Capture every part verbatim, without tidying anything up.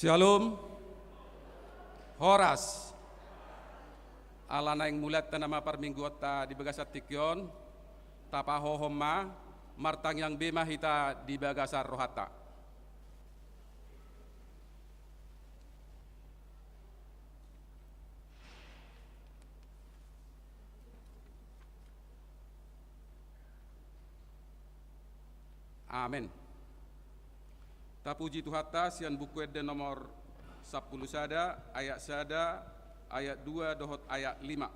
Syalom. Horas. Ala naeng mulanta nama parmingguonta di bagasan tingki on, tapahohom ma martangiang be ma hita di bagasan rohanta. Amen. Tapuji Tuhanta sian Buku Ende nomor sampulu sada, ayat sada, ayat dua dohot ayat lima.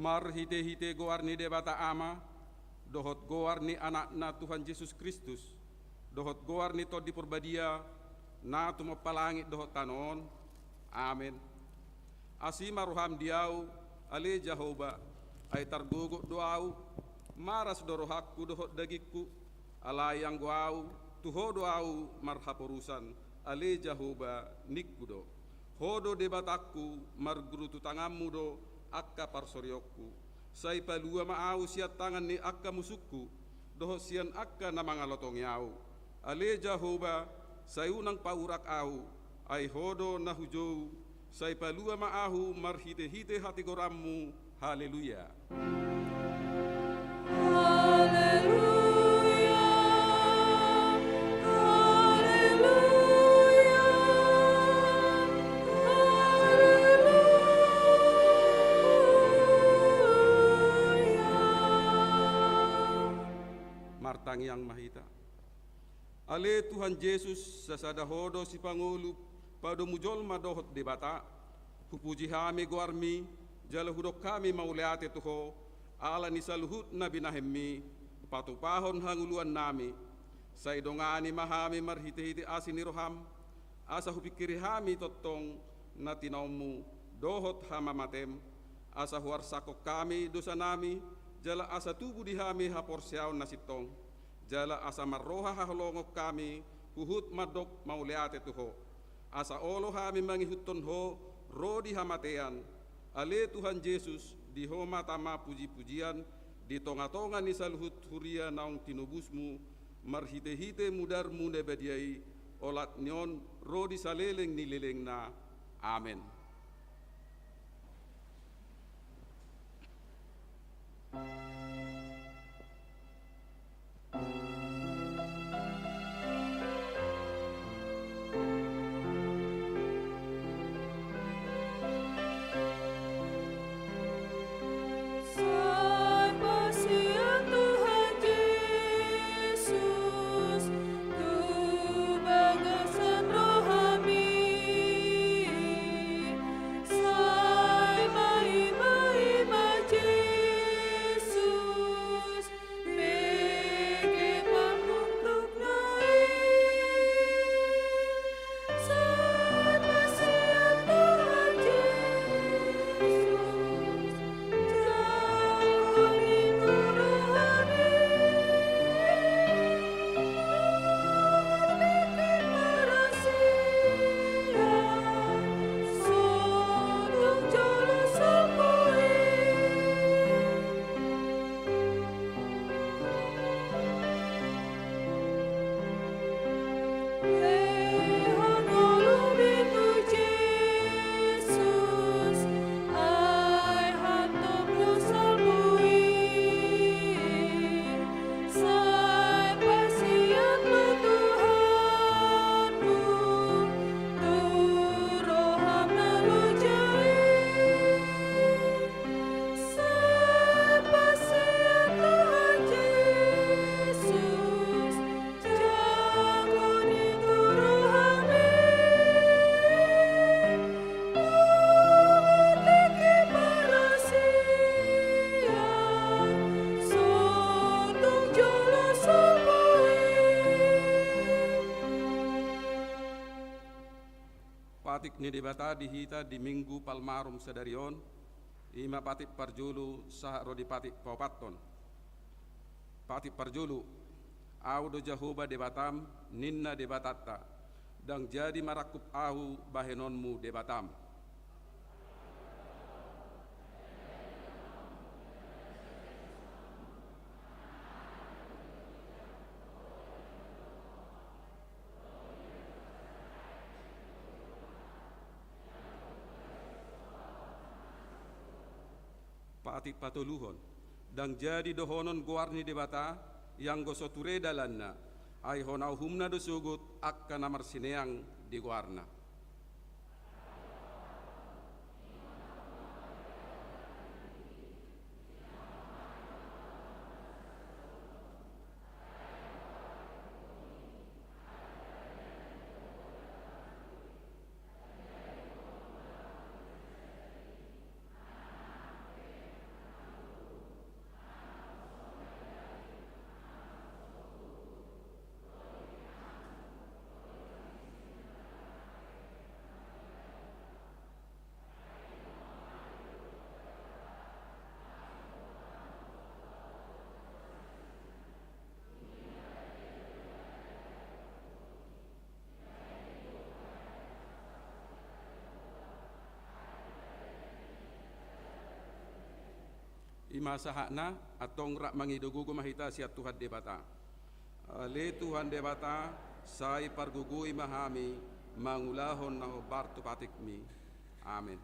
Marhite-hite goar ni Debata Ama, dohot goar ni Anakna Tuhan Jesus Kristus, dohot goar ni Tondi Parbadia, na tumompa langit dohot tano on. Amen. Asi ma roham di ahu, ale Jahowa, ai targogot do ahu, maras do rohangku dohot dagingku, alai anggo ahu, tu Ho do ahu marhaporusan, ale Jahowa, ningku do. Ho do Debatangku, marguru tu tanganmu do angka parsorionku. Sai palua ma ahu sian tangan ni angka musungku, dohot sian angka na mangalotongi ahu. Ale Jahowa, sai unang paurak ahu, ai Ho do na hujou, sai palua ma ahu marhite-hite hatigoranmu. Haleluya. Haleluya. Haleluya. Haleluya. Martangiang ma hita. Ale Tuhan Jesus, sasada Ho do sipangolu padomu jolma dohot Debata. Hupuji hami goarmi, jala hudok hami mauliate tu Ho, ala ni saluhut na binahenmi patupahon hangoluannami. Sai dongani ma hami marhitehite asi ni roham, asa hupingkiri hami tongtong na tinaonmu dohot hamamatem, asa huarsangkon hami dosanami, jala asa tubu di hami haporseaon na sintong, jala asa marroha haholongon hami huhut mandok mauliate tu Ho. Asa olo hami mangihuthon Ho ro di hamatean. Ale Tuhan Jesus, di Ho ma tama pujipujian di tongatonga ni saluhut huria naung tinobusmu marhitehite mudarmu na badia i, olat ni on ro di saleleng ni lelengna. Amen. Sai pasian Tuhan Jesus tu bagasan rohami. Sai paima-ima Jesus, bege pamunduk nai. Sai pasian Tuhan Jesus, jangkon i tu rohami. Sai pasian ma Tuhanmu tu roham na loja i. Sai pasian Tuhan Jesus, jangkon i tu rohami. Patik ni Debata di hita di Minggu Palmarum sadari on, i ma patik parjolo sahat ro di patik paopathon. Patik parjolo, Ahu do Jahowa Debatam, ninna Debatanta, ndang jadi marangkup Ahu bahenonmu debatam. Patik patoluhon, ndang jadi dohonon goar ni Debata, ianggo so ture dalanna, ai hona uhumna do sogot angka na marsineang di goarna. I ma sahatna, antong rap mangido gogo ma hita sian Tuhan Debata. Ale Tuhan Debata, sai pargogoi ma hami mangulahon na hombar tu patikmi. Amen.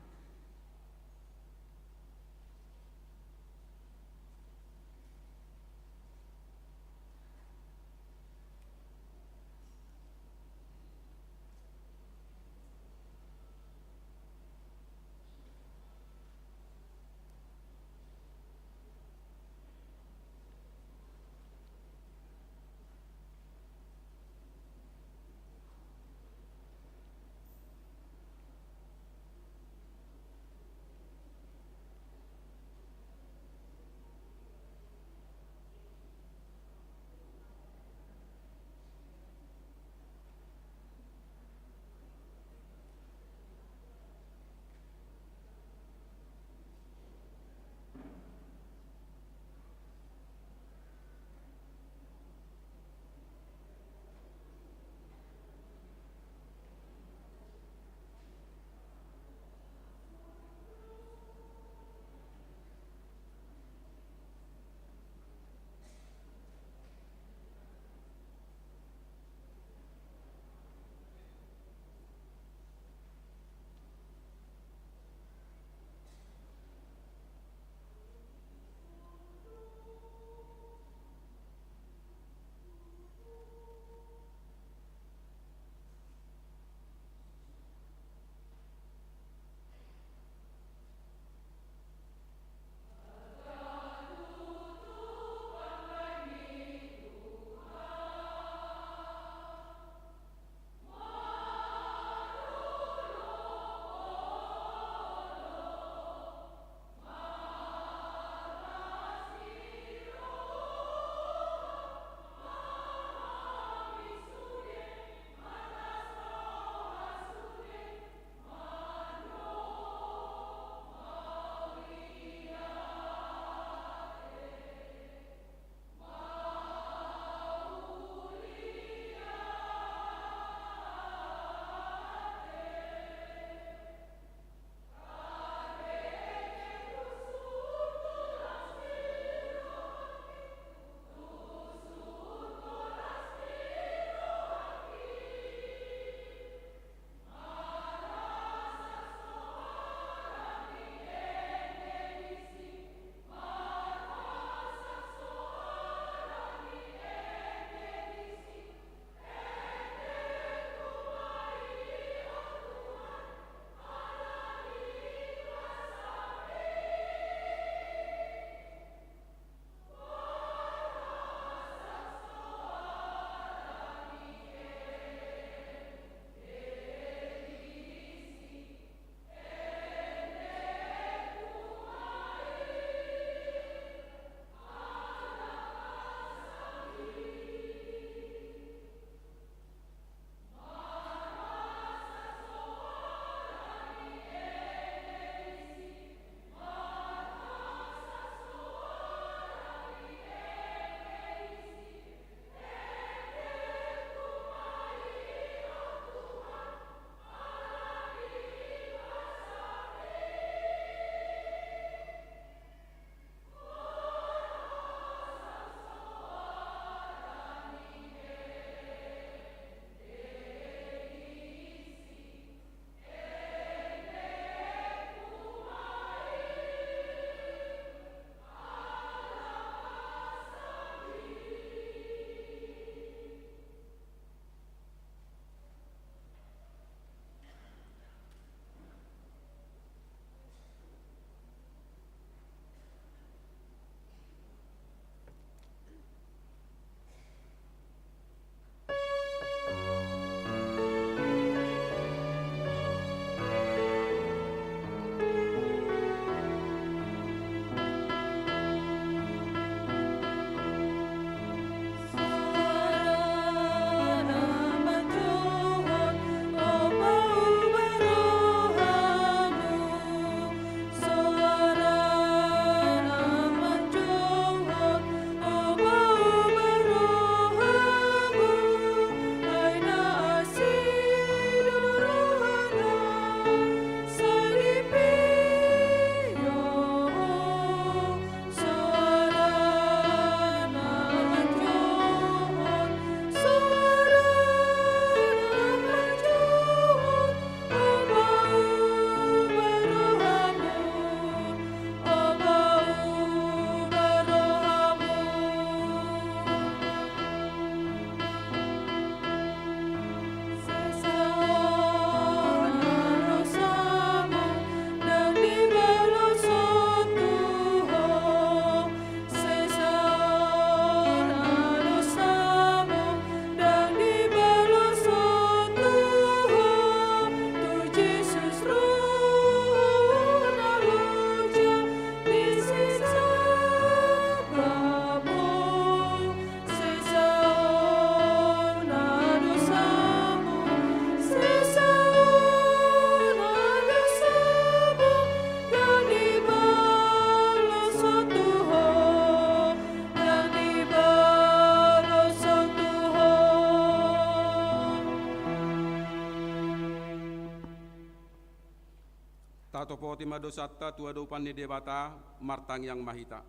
Topoti ma dosanta tu adopan ni Debata, martangiang ma hita.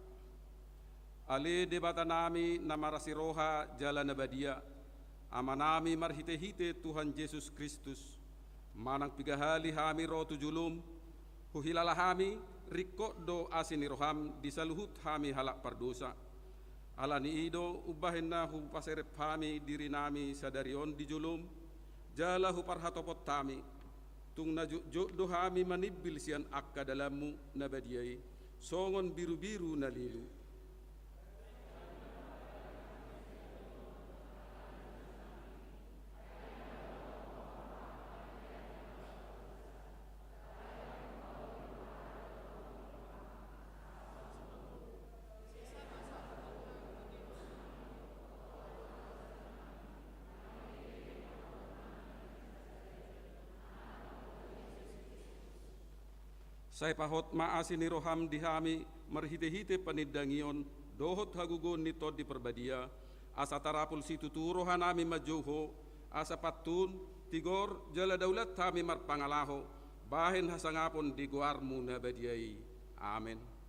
Ale Debatanami na marasi roha jala na badia, Amanami marhitehite Tuhan Jesus Kristus, manang piga hali hami ro tu jolom, huhilala hami, ringkot do asi ni roham di saluhut hami halak pardosa. Ala ni i do umbahen na hupaserep hami dirinami sadari on di jolom, jala huparhatopot hami, tung na jotjot do hami manimbil sian angka dalanmu na badia i, songon birubiru na lilu. Sai pahot ma asi ni roham di hami marhitehite panindangion dohot hagogoon ni Tondi Parbadia, asa tarapul situtu rohanami manjou Ho, asa pantun, tigor, jala daulat hami marpangalaho bahen hasangapon di goarmu na badia i. Amen.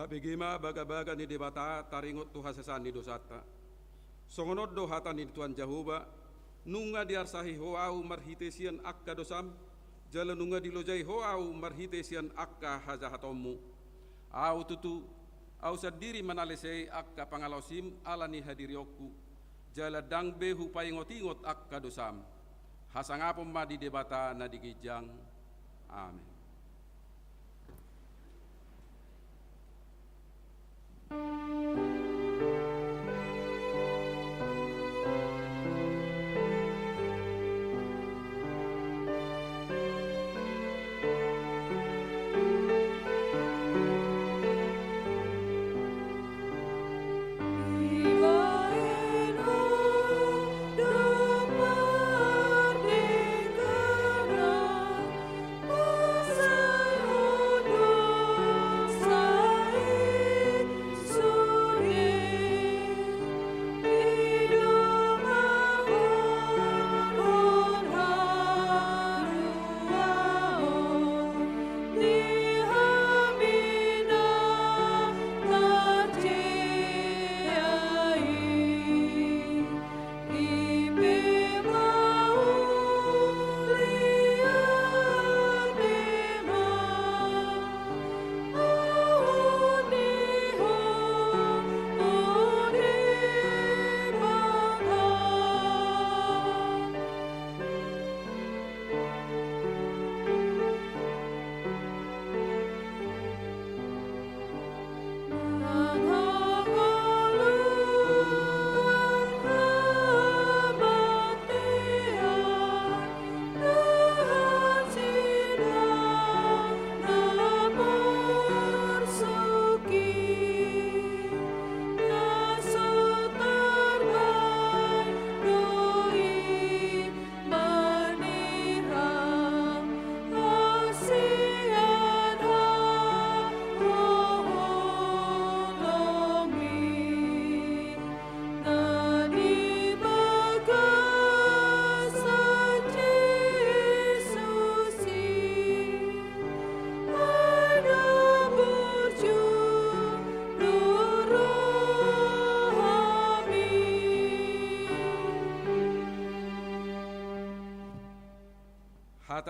Tabege ma bagabaga ni Debata taringot tu hasesaan ni dosanta. Songon on do hata ni Tuhan Jahowa, nunga diarsahi Ho ahu marhite sian angka dosam, jala nunga dilojai Ho ahu marhite sian angka hajahatonmu. Ahu tutu, ahu sandiri manalesei angka pangalaosim ala ni hadirionku, jala ndang be hupaingotingot angka dosam. Hasangapon ma di Debata na di ginjang. Amen.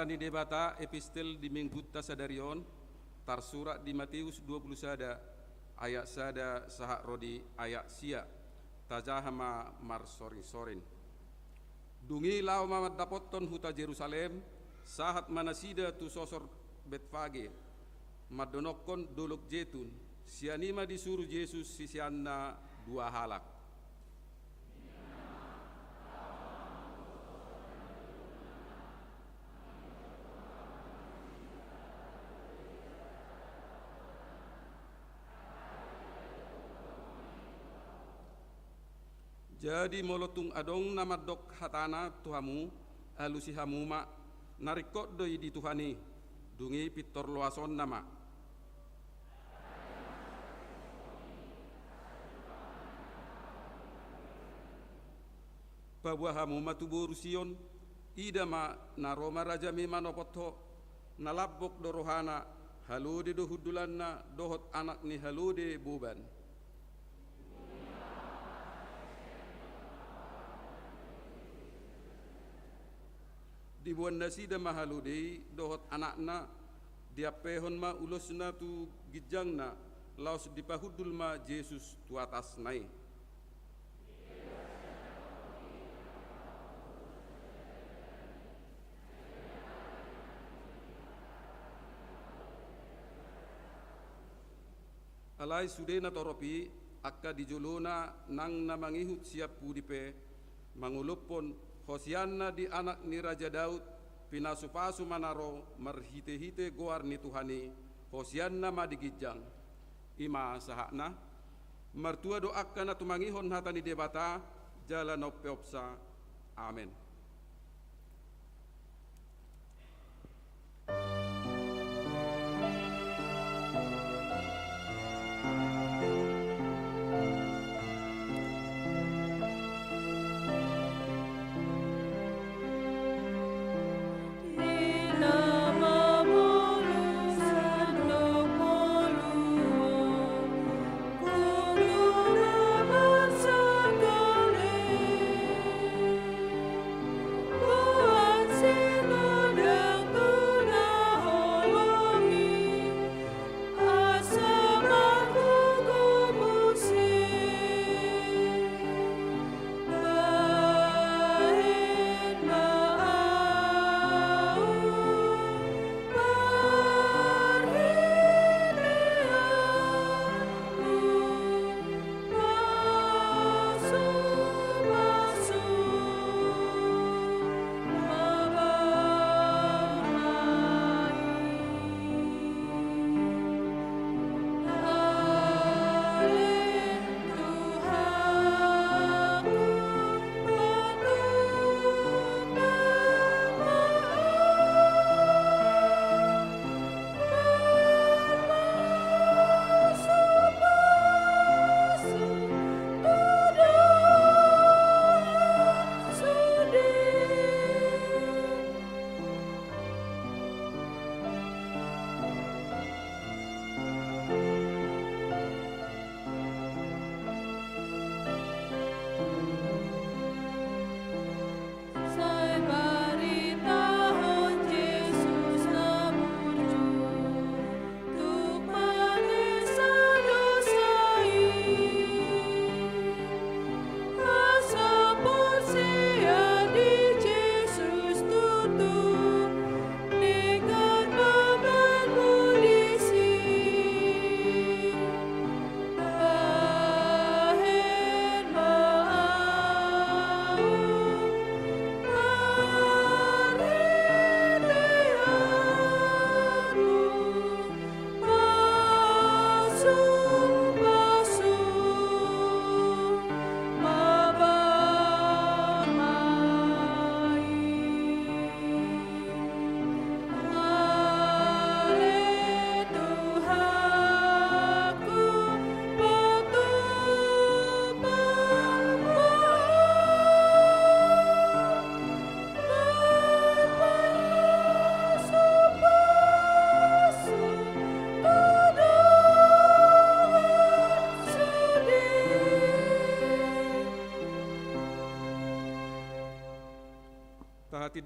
Hata ni Debata, epistel di Minggunta sadari on, tarsurat di Mateus dua pulu sada, ayat sada sahat ro di ayat sia. Tajaha ma marsoring-soring. Dung i laho ma mandapothon huta Jerusalem, sahat ma nasida tu sosor Betfage, mandonokkon Dolok Jetun. Sian i ma disuru Jesus siseanna dua halak. Jadi molo tung adong na mandok hatana tu hamu, alusi hamu ma, na ringkot do i di Tuhan i, dung i pintor loasonna ma. Paboa hamu ma tu boru Sion, ida ma na ro ma rajami manopot ho, na lambok do rohana, halode do hundulanna, dohot anak ni halode boban. Diboan nasida ma halode i dohot anakna, diampehon ma ulosna tu ginjangna, laos dipahundul ma Jesus tu atasna i. Alai sude na torop i, angka di jolona nang na mangihut sian pudi pe, mangolophon, Hosianna di Anak ni Raja Daud, pinasupasu ma na ro marhitehite goar ni Tuhan i, Hosianna ma di ginjang. I ma sahatna. Martua do angka na tumangihon hata ni Debata, jala na umpeopsa. Amen.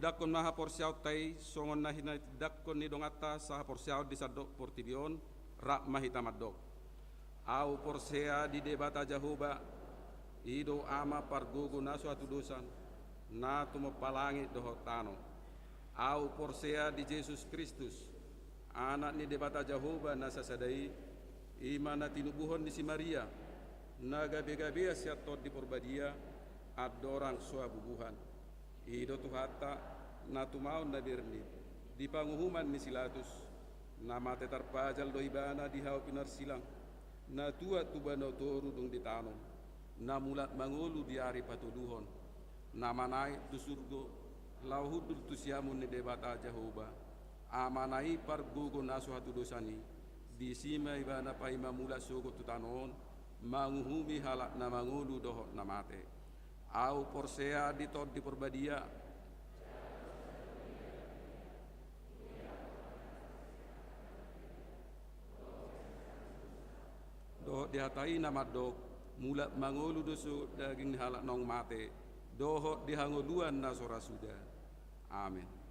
Tindakkon ma haporseaonta i songon na hinatindakon ni donganta sahaporseaon di sandok portibi on, rap ma hita mandok: Ahu porsea di Debata Jahowa, i do Ama pargogo na so hatudosan, na tumompa langit dohot tano. Ahu porsea di Jesus Kristus, Anak ni Debata Jahowa na sasada i, i ma na tinubuhon ni si Maria, na gabegabean sian Tondi Porbadia, andorang so habubuhan. I do Tuhanta, na tumaon na mirni, di panguhuman ni si Pilatus, na mate tarpajal do ibana di hau pinarsilang, na tuat tu banua toru dung ditanom, na mulak mangolu di ari patoluhon, na manaek tu surgo, laho hundul tu siamun ni Debata Jahowa, Amana i pargogo na so hatudosan i, disi ma ibana paima mulak sogot tu tano on, manguhumi halak na mangolu dohot na mate. Ahu porsea di Tondi Porbadia. Dohot di hata i na mandok, mulak mangolu do so daging ni halak naung mate, dohot di hangoluan na so ra suda. Amen.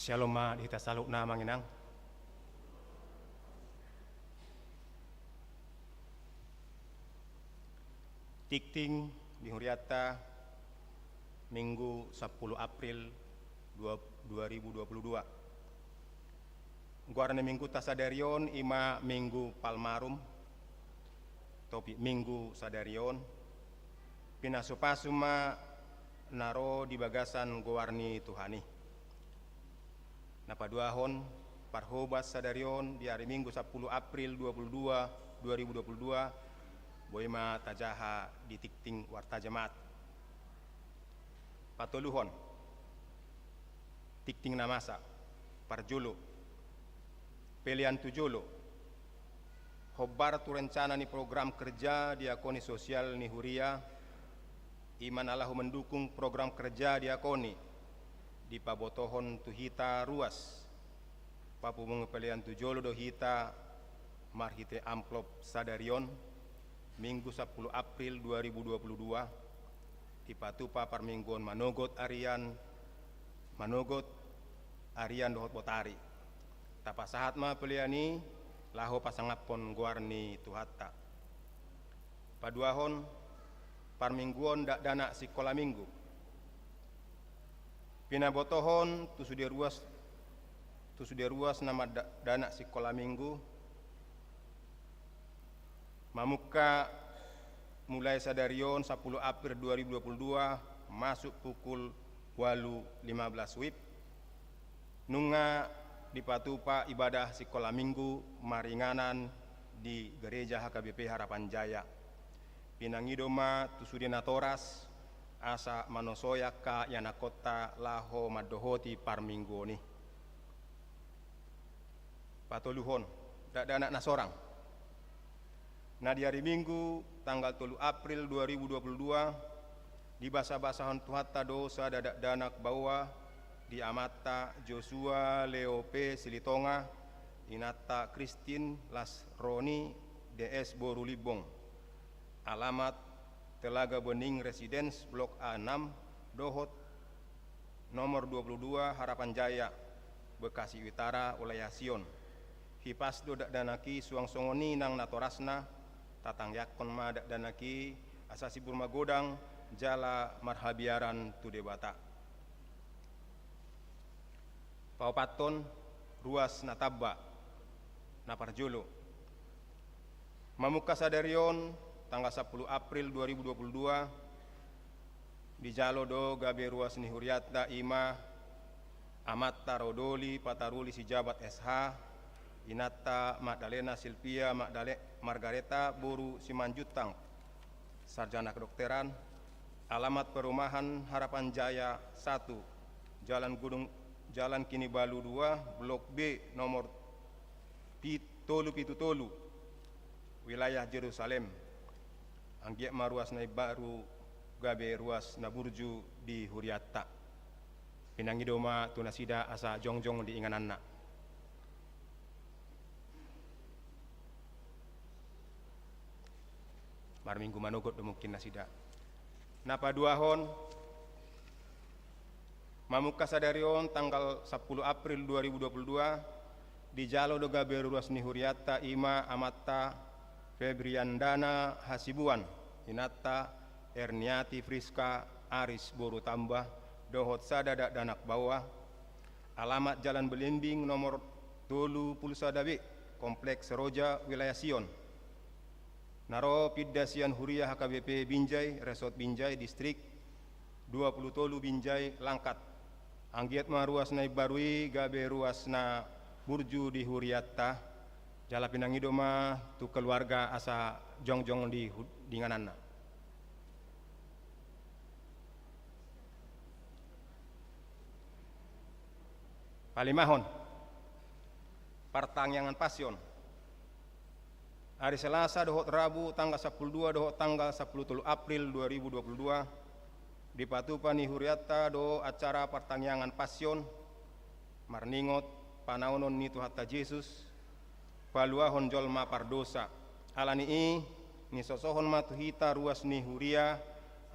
Syalom ma di hita saluhutna, Amang Inang. Tingting di hurianta, Minggu sampulu April dua, dua ribu dua puluh dua. Goar ni Mingguta sadari on i ma Minggu Palmarum, topik Minggu sadari on, pinasupasu ma na ro di bagasan goar ni Tuhan i. Na paduahon, parhobas sadari on di ari Minggu sampulu April dua puluh dua, dua ribu dua puluh dua, boi ma tajaha di tingting Warta Jemaat. Patoluhon, tingting na masa, parjolo, pelean tu jolo, hombar tu rencana ni program kerja diakoni sosial ni huria, i ma na laho mendukung program kerja diakoni, dipabotohon tu hita ruas. Papungu pelean tu jolo do hita marhite amplop sadari on, Minggu sampulu April dua ribu dua puluh dua, dipatupa parmingguon manogot arian, manogot arian dohot botari. Tapasahat ma pelean i laho pasangaphon goar ni Tuhanta. Paduahon, parmingguon dakdanak sikola Minggu. Pinabotohon tu sude ruas, tu sude ruas na mardakdanak sikola Minggu, mamungka mulai sadari on sampulu April dua ribu dua puluh dua, masuk pukul ualu lima belas WIB, nunga dipatupa ibadah sikola Minggu maringanan di Gereja H K B P Harapan Jaya. Pinangido ma tu sude natoras asa manosoi angka ianakhonta laho mandohoti parmingguon i. Patoluhon, dakdanak na sorang. Na di ari Minggu tanggal tolu April dua ribu dua puluh dua, dibasabasahon Tuhanta do sada dakdanak baoa di amanta Joshua Leo P Silitonga, inanta Christine Lasroni D S boru Limbong. Alamat Telaga Bening Residence Blok A enam dohot nomor dua puluh dua Harapan Jaya, Bekasi Utara, Wilayah Sion. Hipas do dakdanak i suang songon i nang natorasna, tatangiangkon ma dakdanak i asa sibur magodang jala marhabiaran tu Debata. Paopathon, ruas na tamba. Na parjolo, mamungka sadari on tanggal sampulu April dua ribu dua puluh dua, dijalo do gabe ruas ni hurianta, i ma amanta Rodoli Pataruli Sijabat S H, inanta Magdalena Silvia Magdale-, Margareta boru Simanjuntak, sarjana kedokteran, alamat perumahan Harapan Jaya satu, Jalan Gunung, Jalan Kinibalu dua, Blok B, nomor pi-, tolu pitu tolu, wilayah Jerusalem. Anggiat ma ruas na imbaru gabe ruas na burju di hurianta. Pinangido ma tu nasida asa jongjong di ingananna. Marminggu manogot do mungkin nasida. Na paduahon, mamungka sadari on tanggal sampulu April dua ribu dua puluh dua, dijalo do gabe ruas ni hurianta, i ma amanta Febriandana Hasibuan, inanta Erniati Friska Aris boru Tamba, dohot sada dakdanak baoa, alamat Jalan Belimbing nomor tolu pulu sada B, Kompleks Roja, Wilayah Sion. Na ro pinda sian Huria H K B P Binjai, Resort Binjai, Distrik dua pulu tolu Binjai, Langkat. Anggiat ma ruas na imbaru i gabe ruas na burju di hurianta, jala pinangido ma tu keluarga asa jongjong di hu-, di ingananna. Palimahon, partangiangan Passion. Ari Selasa dohot Rabu tanggal sampulu dua dohot tanggal sampulu tolu April dua ribu dua pulu dua, dipatupa ni hurianta do acara partangiangan Passion, marningot panaonon ni Tuhanta Jesus, paluahon jolma pardosa. Ala ni i, nisosohon ma tu hita ruas ni huria,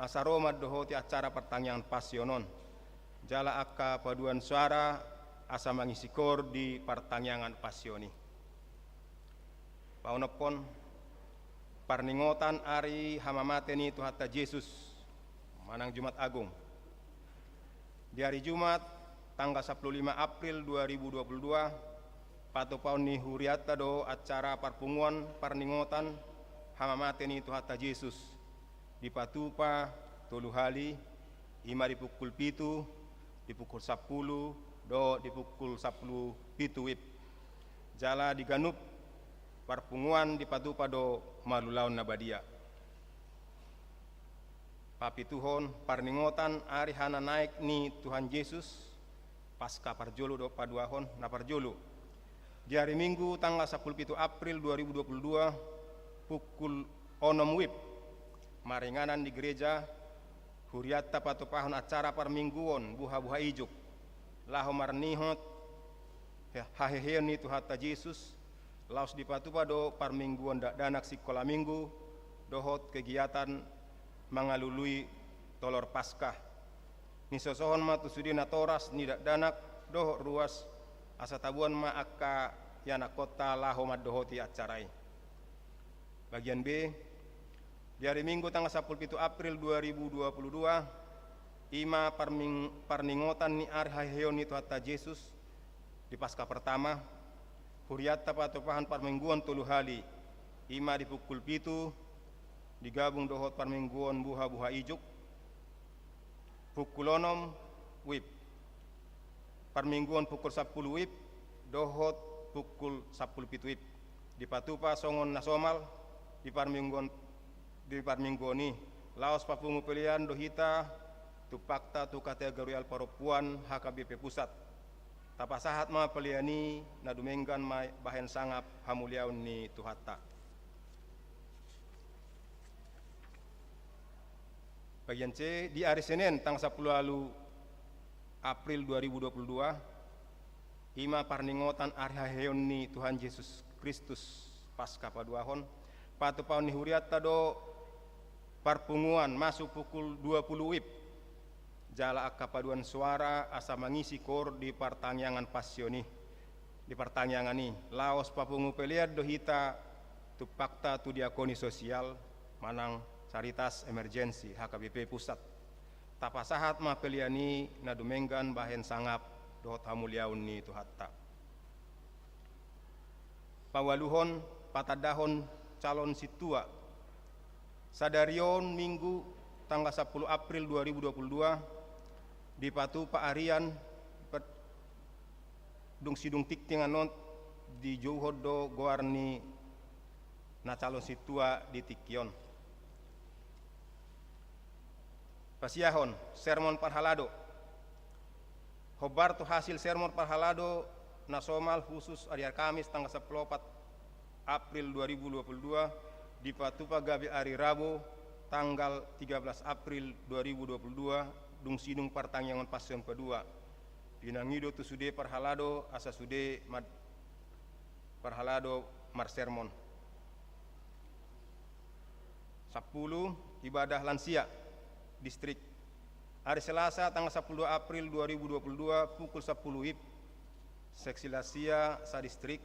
asa ro mandohoti acara partangiangan Passion on. Jala angka paduan suara asa mangisi koor di partangiangan Passion i. Paonomhon, parningotan ari hamamate ni Tuhanta Jesus, manang Jumat Agung. Di ari Jumat, tanggal sampulu lima April dua ribu dua pulu dua, patupaon ni hurianta do acara parpunguan parningotan hamamate ni Tuhanta Jesus, dipatupa tolu hali, i ma di pukul pitu, di pukul sampulu, dohot di pukul sampulu pitu WIB. Jala di ganup parpunguan dipatupa do marulaon na badia. Papituhon, parningotan ari hananaek ni Tuhan Jesus, Paska parjolo dohot paduahon na parjolo. Di ari Minggu tanggal sampulu pitu April dua ribu dua pulu dua, pukul onom WIB, maringanan di gereja, hurianta patupahon acara parmingguon buha-buha ijuk, laho marnihot ha-, haheheon ni Tuhanta Jesus, laos dipatupa do parmingguon dakdanak sikola Minggu, dohot kegiatan mangalului tolor Paska. Nisosohon ma tu sude natoras ni dakdanak dohot ruas, asa tabuan ma angka ianakkonta laho mandohoti acara i. Bagian B, di ari Minggu tanggal sampulu pitu April dua ribu dua pulu dua, i ma parming-, parningotan ni ari haheheon ni Tuhanta Jesus, di Paska pertama, hurianta patupahon parmingguon tolu hali, i ma di pukul pitu, digabung dohot parmingguon buha-buha ijuk, pukul onom WIB, parmingguon pukul sampulu WIB, dohot pukul sampulu pitu WIB. Dipatupa songon na somal di parmingguon, di parmingguon i, laos papungu pelean do hita tumpakta tu Kategorial Parompuan H K B P Pusat. Tapasahat ma pelean i na dumenggan ma bahen sangap hamuliaon ni Tuhanta. Bagian C, di ari Senen tanggal sampulu ualu April dua ribu dua pulu dua, i ma parningotan ari haheheon ni Tuhan Jesus Kristus Paska paduahon, patupaon ni hurianta do parpunguan masuk pukul dua pulu WIB, jala angka paduan suara asa mangisi koor di partangiangan Passion i, di partangiangan i, laos papungu pelean do hita tumpakta tu diakoni sosial manang Caritas Emergency H K B P Pusat. Tapasahat ma pelean i na dumenggan bahen sangap dohot hamuliaon ni Tuhanta. Paualuhon, patandahon calon sintua. Sadari on Minggu tanggal sampulu April dua ribu dua pulu dua, dipatupa arian pet-, dung sidung tingting annon dijouhon do goar ni na calon sintua di tingki on. Pasiahon, sermon parhalado. Hombar tu hasil sermon parhalado na somal khusus ari Kamis tanggal sampulu opat April dua ribu dua puluh dua, dipatupa gabe ari Rabu tanggal tiga belas April dua ribu dua puluh dua, dung sidung partangiangan Passion Padua. Pinangido tu sude parhalado asa sude mad-, parhalado marsermon. Sampulu, ibadah lansia distrik. Ari Selasa tanggal sampulu dua April dua ribu dua puluh dua pukul sampulu WIB, seksi lansia sadistrik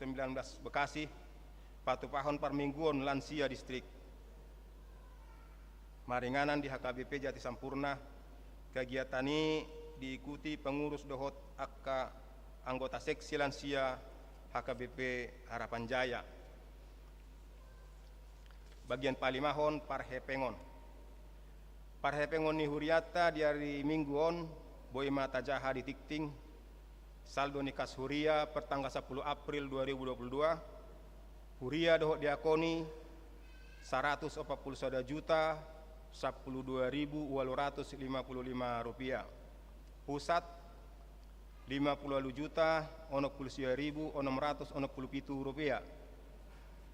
sembilan belas Bekasi, patupahon parmingguon lansia distrik. Maringanan di H K B P Jati Sampurna, kegiatan i diikuti pengurus dohot angka anggota seksi lansia H K B P Harapan Jaya. Bagian palimahon, parhepengon. Parhepengon ni hurianta di ari Minggu on, boi ma tajaha di tingting, saldo ni kas huria per tanggal sampulu April dua ribu dua puluh dua, huria dohot diakoni, saratus opat pulu sada juta sampulu dua ribu ualu ratus lima pulu lima rupiah. Pusat, lima pulu ualu juta onom pulu sia ribu onom ratus onom pulu pitu rupiah.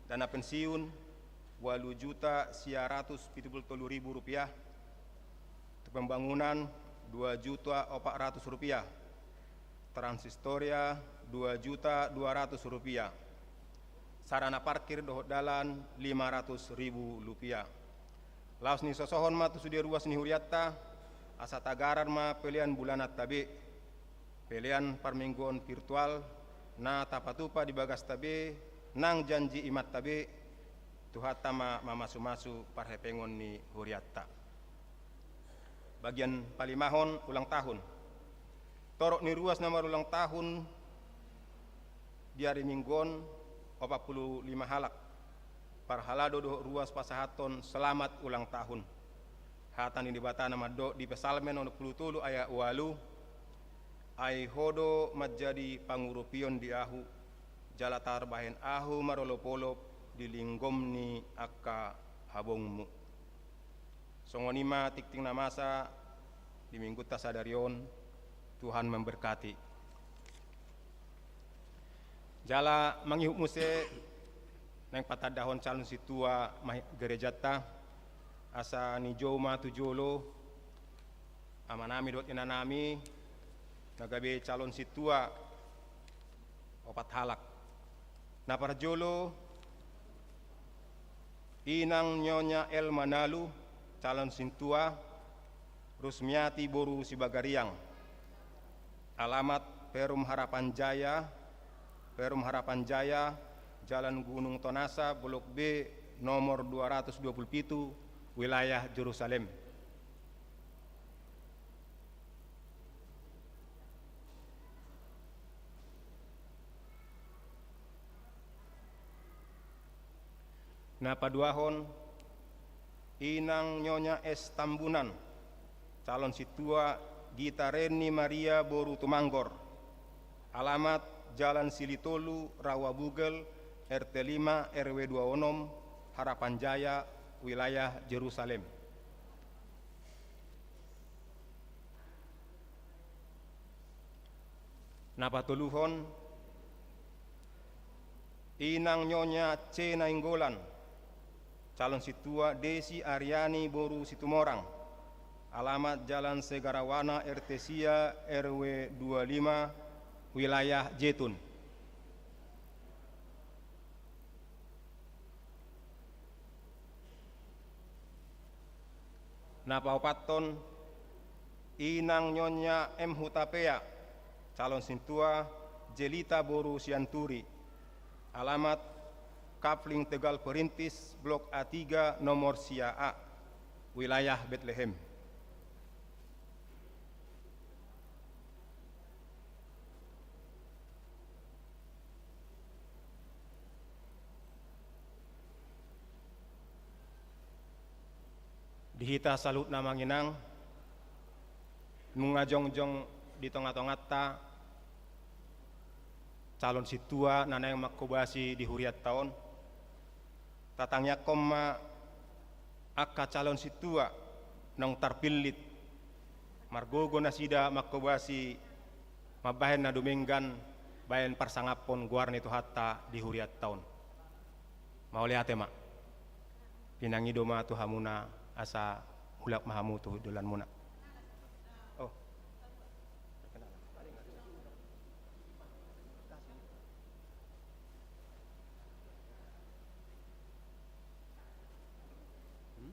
Dana pensiun, ualu juta sia ratus pitu pulu tolu ribu rupiah. Untuk pembangunan, dua juta opat ratus rupiah. Transistoria, dua juta dua ratus rupiah. Sarana parkir dohot dalan, lima ratus ribu rupiah. Laos nisosohon ma tu sude ruas ni hurianta, asa tagaran ma pelean bulananta be. Pelean parmingguon virtual na tapatupa di bagasta be nang janji imanta be, Tuhanta ma mamasumasu parhepengon ni hurianta. Bagian palimahon, ulang tahun. Torop ni ruas na marulang tahun di ari Minggu on, opat pulu lima halak. Parhalado dohot ruas pasahathon selamat ulang tahun. Hata ni Debata na mandok di Psalmen onom pulu tolu ayat ualu: Ai Ho do manjadi pangurupion di ahu, jala tarbahen ahu marolopolop di linggom ni angka habongmu. Songon i ma tingting na masa di Minggunta sadari on. Tuhan memberkati. Jala mangihut muse naeng patandahon calon sintua ma-, gerejanta, asa nijou ma tu jolo amanami dohot inanami na gabe calon sintua, opat halak. Na parjolo, Inang Nyonya Elma Nalu, calon sintua, Rusmiati boru Sibagariang. Alamat Perum Harapan Jaya, Perum Harapan Jaya, Jalan Gunung Tonasa, Blok B, nomor dua ratus dua puluh pitu, wilayah Jerusalem. Na paduahon, Inang Nyonya S Tambunan, calon sintua, Gita Reni Maria boru Tumanggor. Alamat Jalan Silitolu, Rawa Bugel, R T lima, R W dua onom, Harapan Jaya, wilayah Jerusalem. Na patoluhon, Inang Nyonya C Nainggolan, calon sintua, Desi Ariani boru Situmorang. Alamat Jalan Segarawana, R T sia, R W dua lima, wilayah Jetun. Na paopathon, Inang Nyonya M Hutapea, calon sintua, Jelita boru Sianturi. Alamat Kapling Tegal Perintis, Blok A tiga, nomor sia A, wilayah Betlehem. Di hita saluhutna, Amang Inang, nunga jongjong di tongatonganta calon sintua na naeng manghobasi di hurianta on. Tatangiangkon ma angka calon sintua naung tarpillit, margogo nasida manghobasi mambahen na dumenggan bahen parsangaphon goar ni Tuhanta di hurianta on. Mauliate ma. Pinangido ma tu hamuna asa mulak ma hamu tu dalanmuna. Oh. Hmm?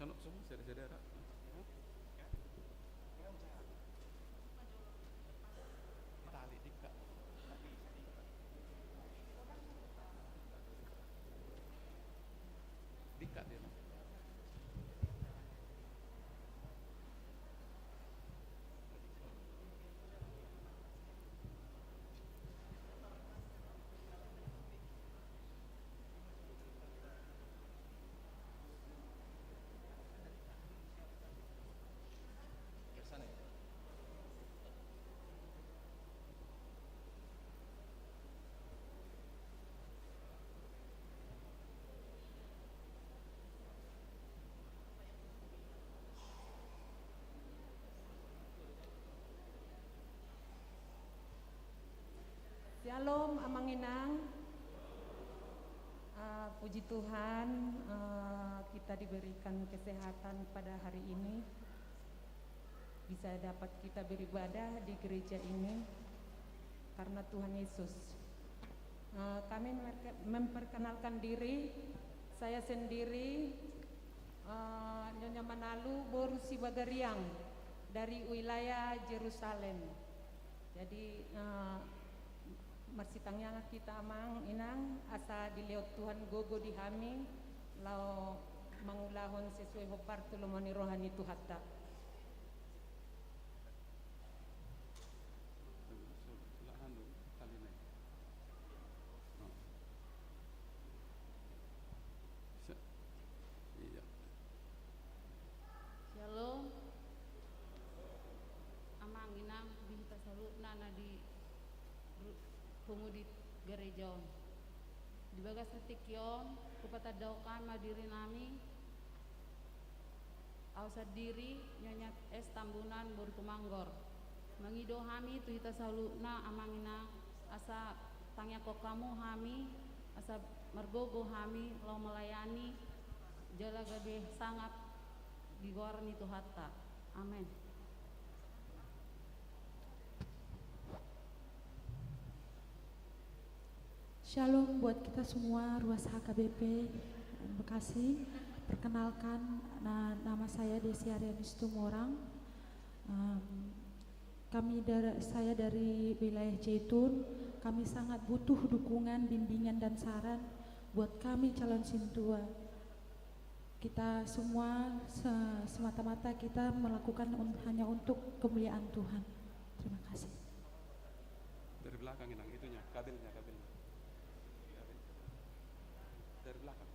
Sanok semua saudara-saudara. Itali dikka. Dikka dia. Syalom, Amang Inang. Ah, puji Tuhan, ah, kita diberikan kesehatan pada hari ini. Bisa dapat kita beribadah di gereja ini karena Tuhan Yesus. Eh, kami memperke-, memperkenalkan diri, saya sendiri Eh, Nyonya Manalu boru Sibagariang dari wilayah Jerusalem. Jadi, eh, marsitangiang hita, Amang Inang, asa dilehon Tuhan gogo di hami laho mangulahon sesuai hombar tu lomo ni roha ni Tuhanta. Shalom. Amang Inang, di hita saluhutna na di ru-, pungu di gareja on. Di bagasan tingki on, hupatandahon hami ma diri nami, au sandiri, Nyonya S. Tambunan boru Tumanggor. Mangido hami tu hita saluhutna, Amang Inang, asa tangiangkon hamu hami, asa margogo hami laho melayani, jala gabe sangap di goar ni Tuhanta. Amen. Shalom buat kita semua, Ruas H K B P Bekasi. Perkenalkan, na-, nama saya Desi Arianis Tumorang. Em, kami dar-, saya dari wilayah Jaitun. Kami sangat butuh dukungan, bimbingan, dan saran buat kami calon sintua. Kita semua se-, semata-mata kita melakukan un-, hanya untuk kemuliaan Tuhan. Terima kasih. Dari belakang, Inang, itunya, kabelnya, kabelnya. Dari belakang.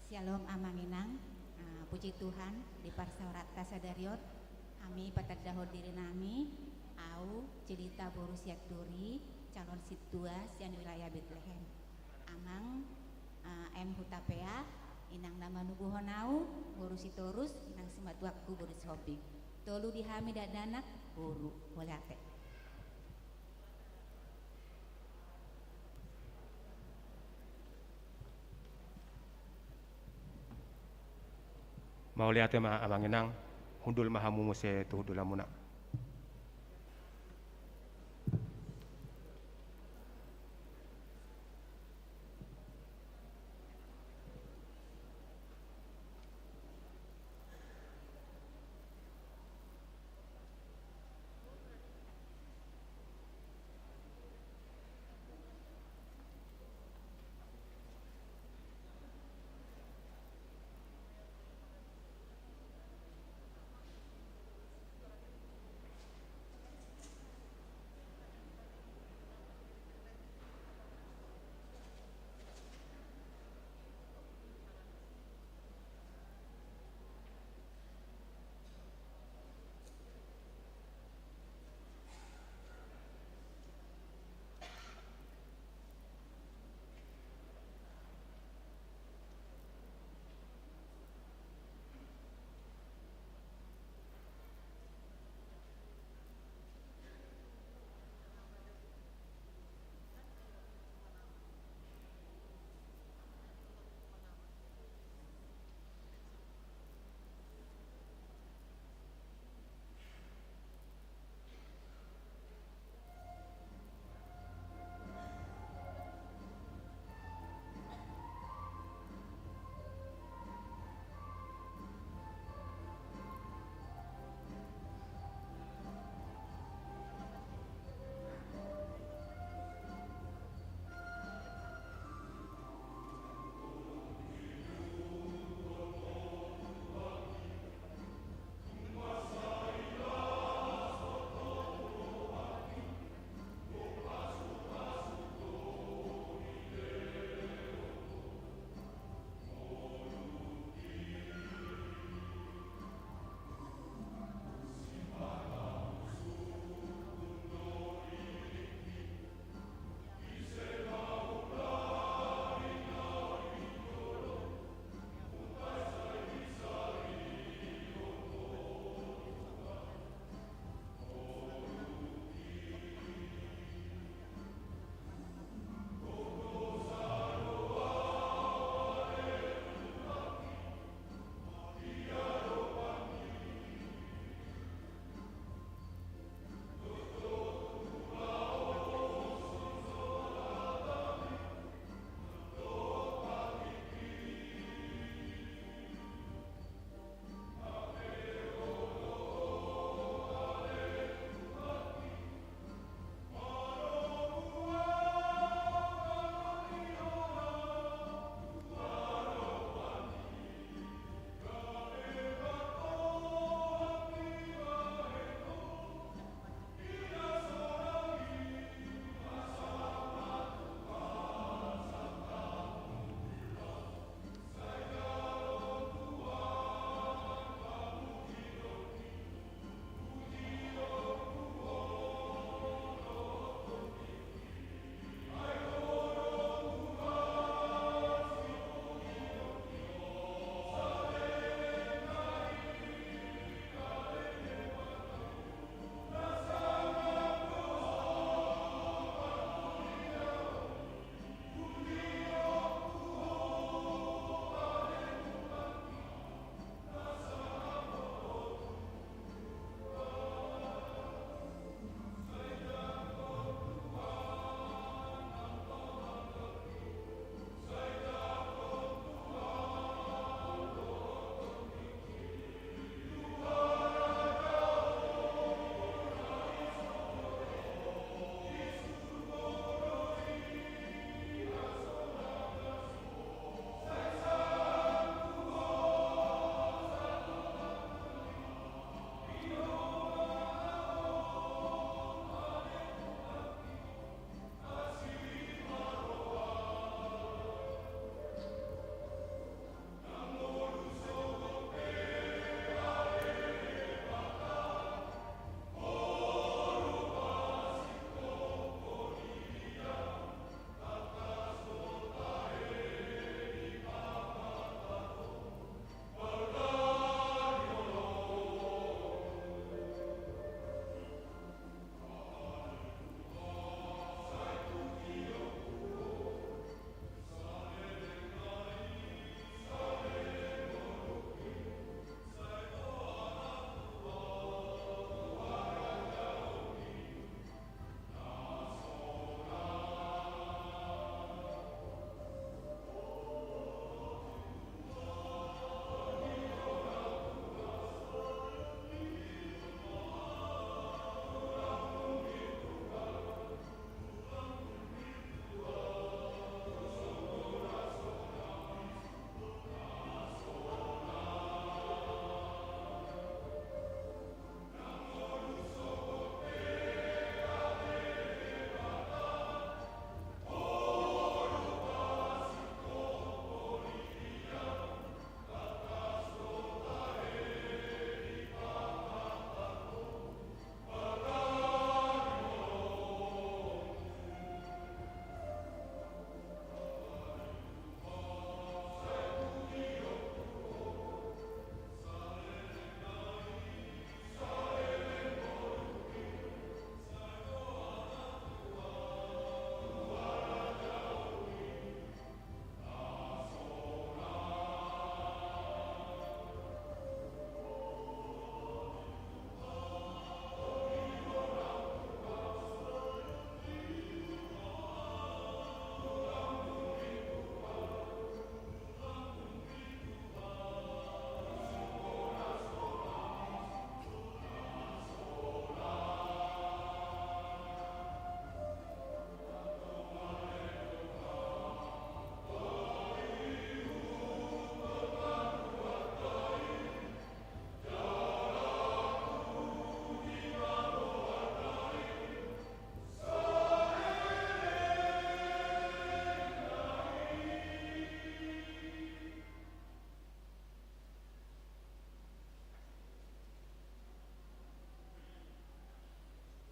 Shalom, Amang Inang. Ah, puji Tuhan, di parsaoranta sadari on, hami patandahon diri nami, au Cilita boru Sianturi, calon sintua sian wilayah Betlehem. Amang, ah, M. Hutapea, Inang na manubuhon au, boru Sitorus, Inang simatuangku boru Sihombing. Tolu di hami dakdanak, boru. Mauliate. Mauliate ma, Amang Inang, hundul ma hamu muse tu hundulanmuna.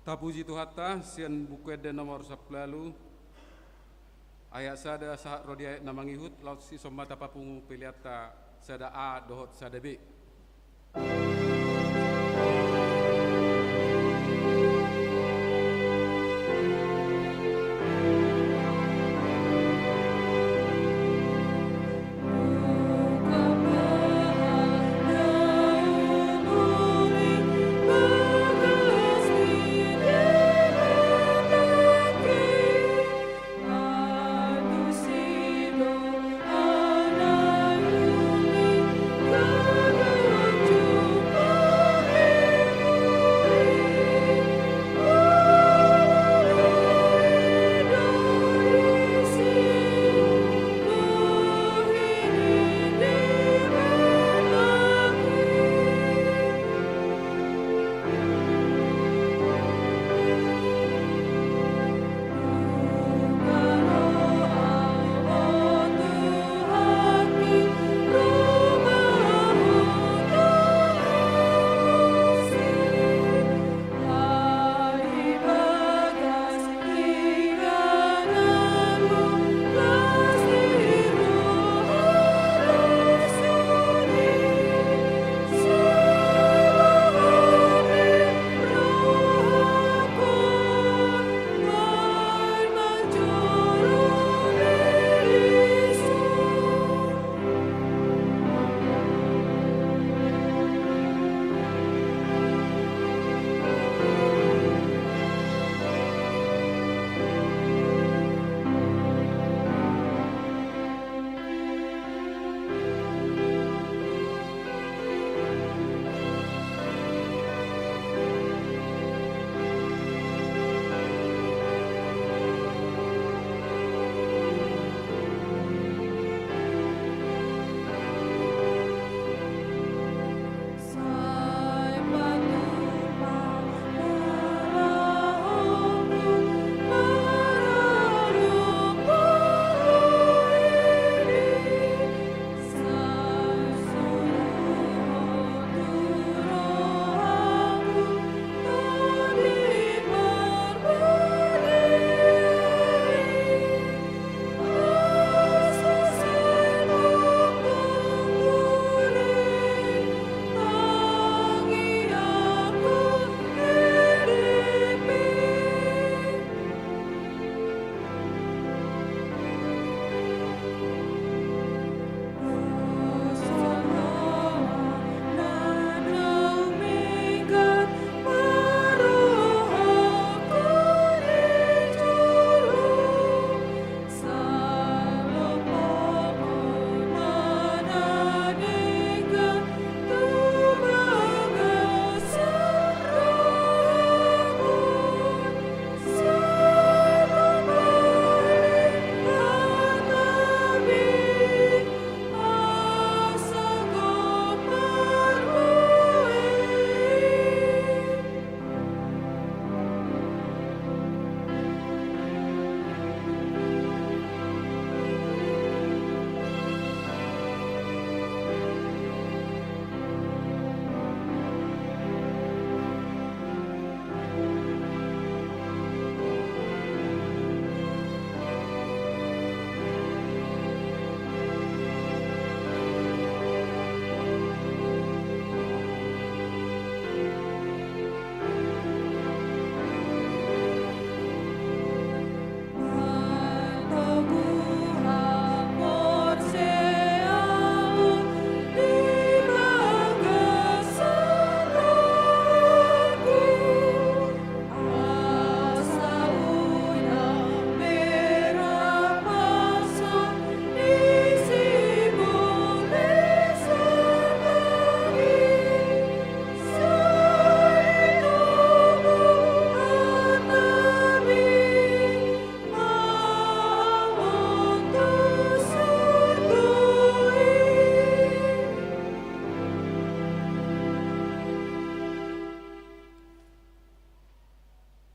Tapuji Tuhanta, sian Buku Ende nomor sampulu ualu, ayat sada sahat ro di ayat na mangihut, laos dison ma tapapungu peleanta sada A dohot sada B.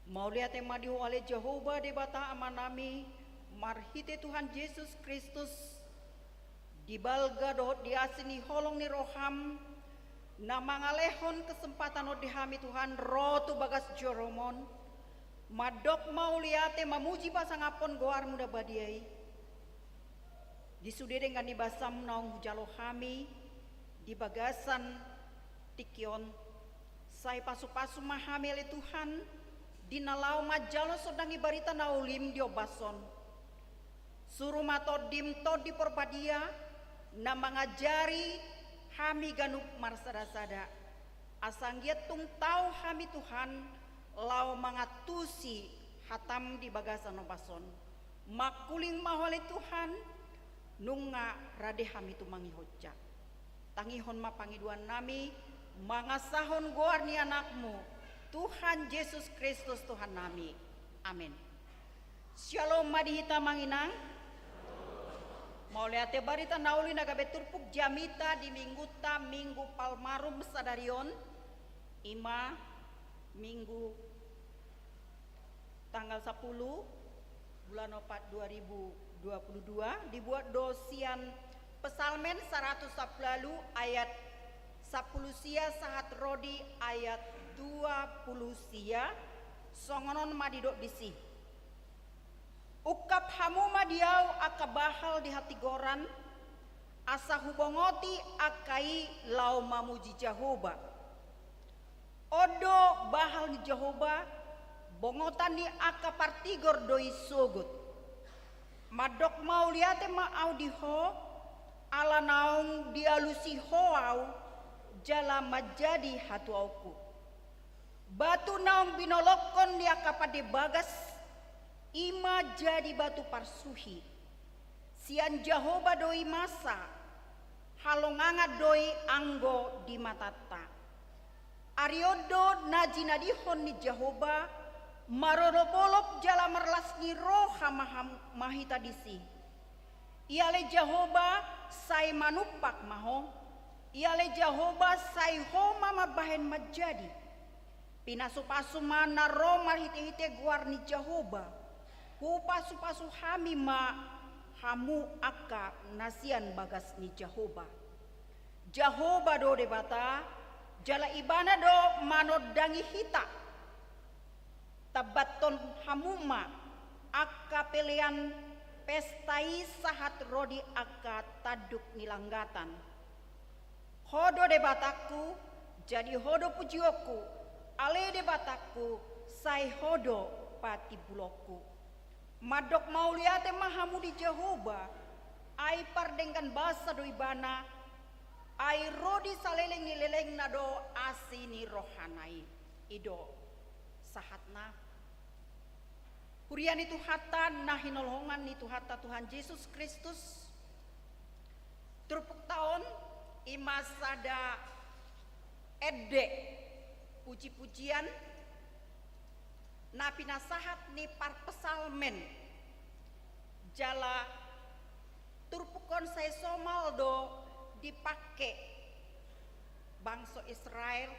Mauliate ma di Ho ale Jahowa Debata Amanami, marhite Tuhan Jesus Kristus, di balga dohot di asi ni holong ni roham, na mangalehon kesempatan on di hami Tuhan ro tu bagas joroMon, Mandok mauliate, mamuji pasangaphon goarmu na badia i. Di sude denggan ni basamu naung hujalo hami di bagasan tingki on, sai pasupasu ma hami ale Tuhan, di na laho manjalo sondangi barita na ulim di ombas on. Suru ma Tondim Tondi Parbadia na mangajari hami ganup marsadasada. Asa anggiat tung tau hami Tuhan laho mangantusi hatam di bagasan ombas on. Mangkuling ma Ho ale Tuhan, nunga rade hami tumangihonja. Tangihon ma pangidoannami, mangasahon goar ni Anakmu, Tuhan Jesus Kristus Tuhannami. Amen. Syalom ma di hita amang inang. Mauliate, barita na uli na gabe turpuk jamita di mingguta, Minggu Palmarum sadari on, ima Minggu tanggal sapuluh bulan opat dua ribu dua puluh dua, dibuat do sian Psalmen saratus sampulu ualu ayat sampulu sia sahat ro di ayat dua puluh sia, songon on ma didok disi. Ungkap hamu ma di ahu angka bahal di hatigoran, asa hubongoti angka i laho mamuji Jahowa. On do bahal ni Jahowa, bongotan ni angka partigor do i sogot. Mandok mauliate ma ahu di Ho, ala naung dialusi Ho ahu, jala manjadi hatuaonku. Batu naung binolongkon ni angka pande bagas, i ma jadi batu parsuhi. Sian Jahowa do i masa, halongangan do i anggo di matanta. Ari on do na jinadihon ni Jahowa, marolopolop jala marlas ni roha ma ham-, ma hita disi. Ia ale Jahowa, sai manumpak ma Ho. Ia ale Jahowa, sai Ho ma mambahen manjadi. Pinasupasu ma na ro marhitehite goar ni Jahowa. Hupasupasu hami ma hamu angka na sian bagas ni Jahowa. Jahowa do Debata, jala Ibana do manondangi hita. Tambathon hamu ma angka pelean pesta i sahat ro di angka tanduk ni langgatan. Ho do Debatangku, jadi Ho do pujionku, ale Debatangku, sai Ho do patimbulonku. Mandok mauliate ma hamu di Jahowa, ai pardenggan basa do Ibana, ai ro di saleleng ni lelengna do asi ni rohana i. I do sahatna. Huria ni Tuhanta na hinaholongan ni Tuhanta Tuhan Jesus Kristus, turpukta on i ma sada ende pujipujian na pinasahat ni parpsalmen, jala turpuk on sai somal do dipangke bangso Israel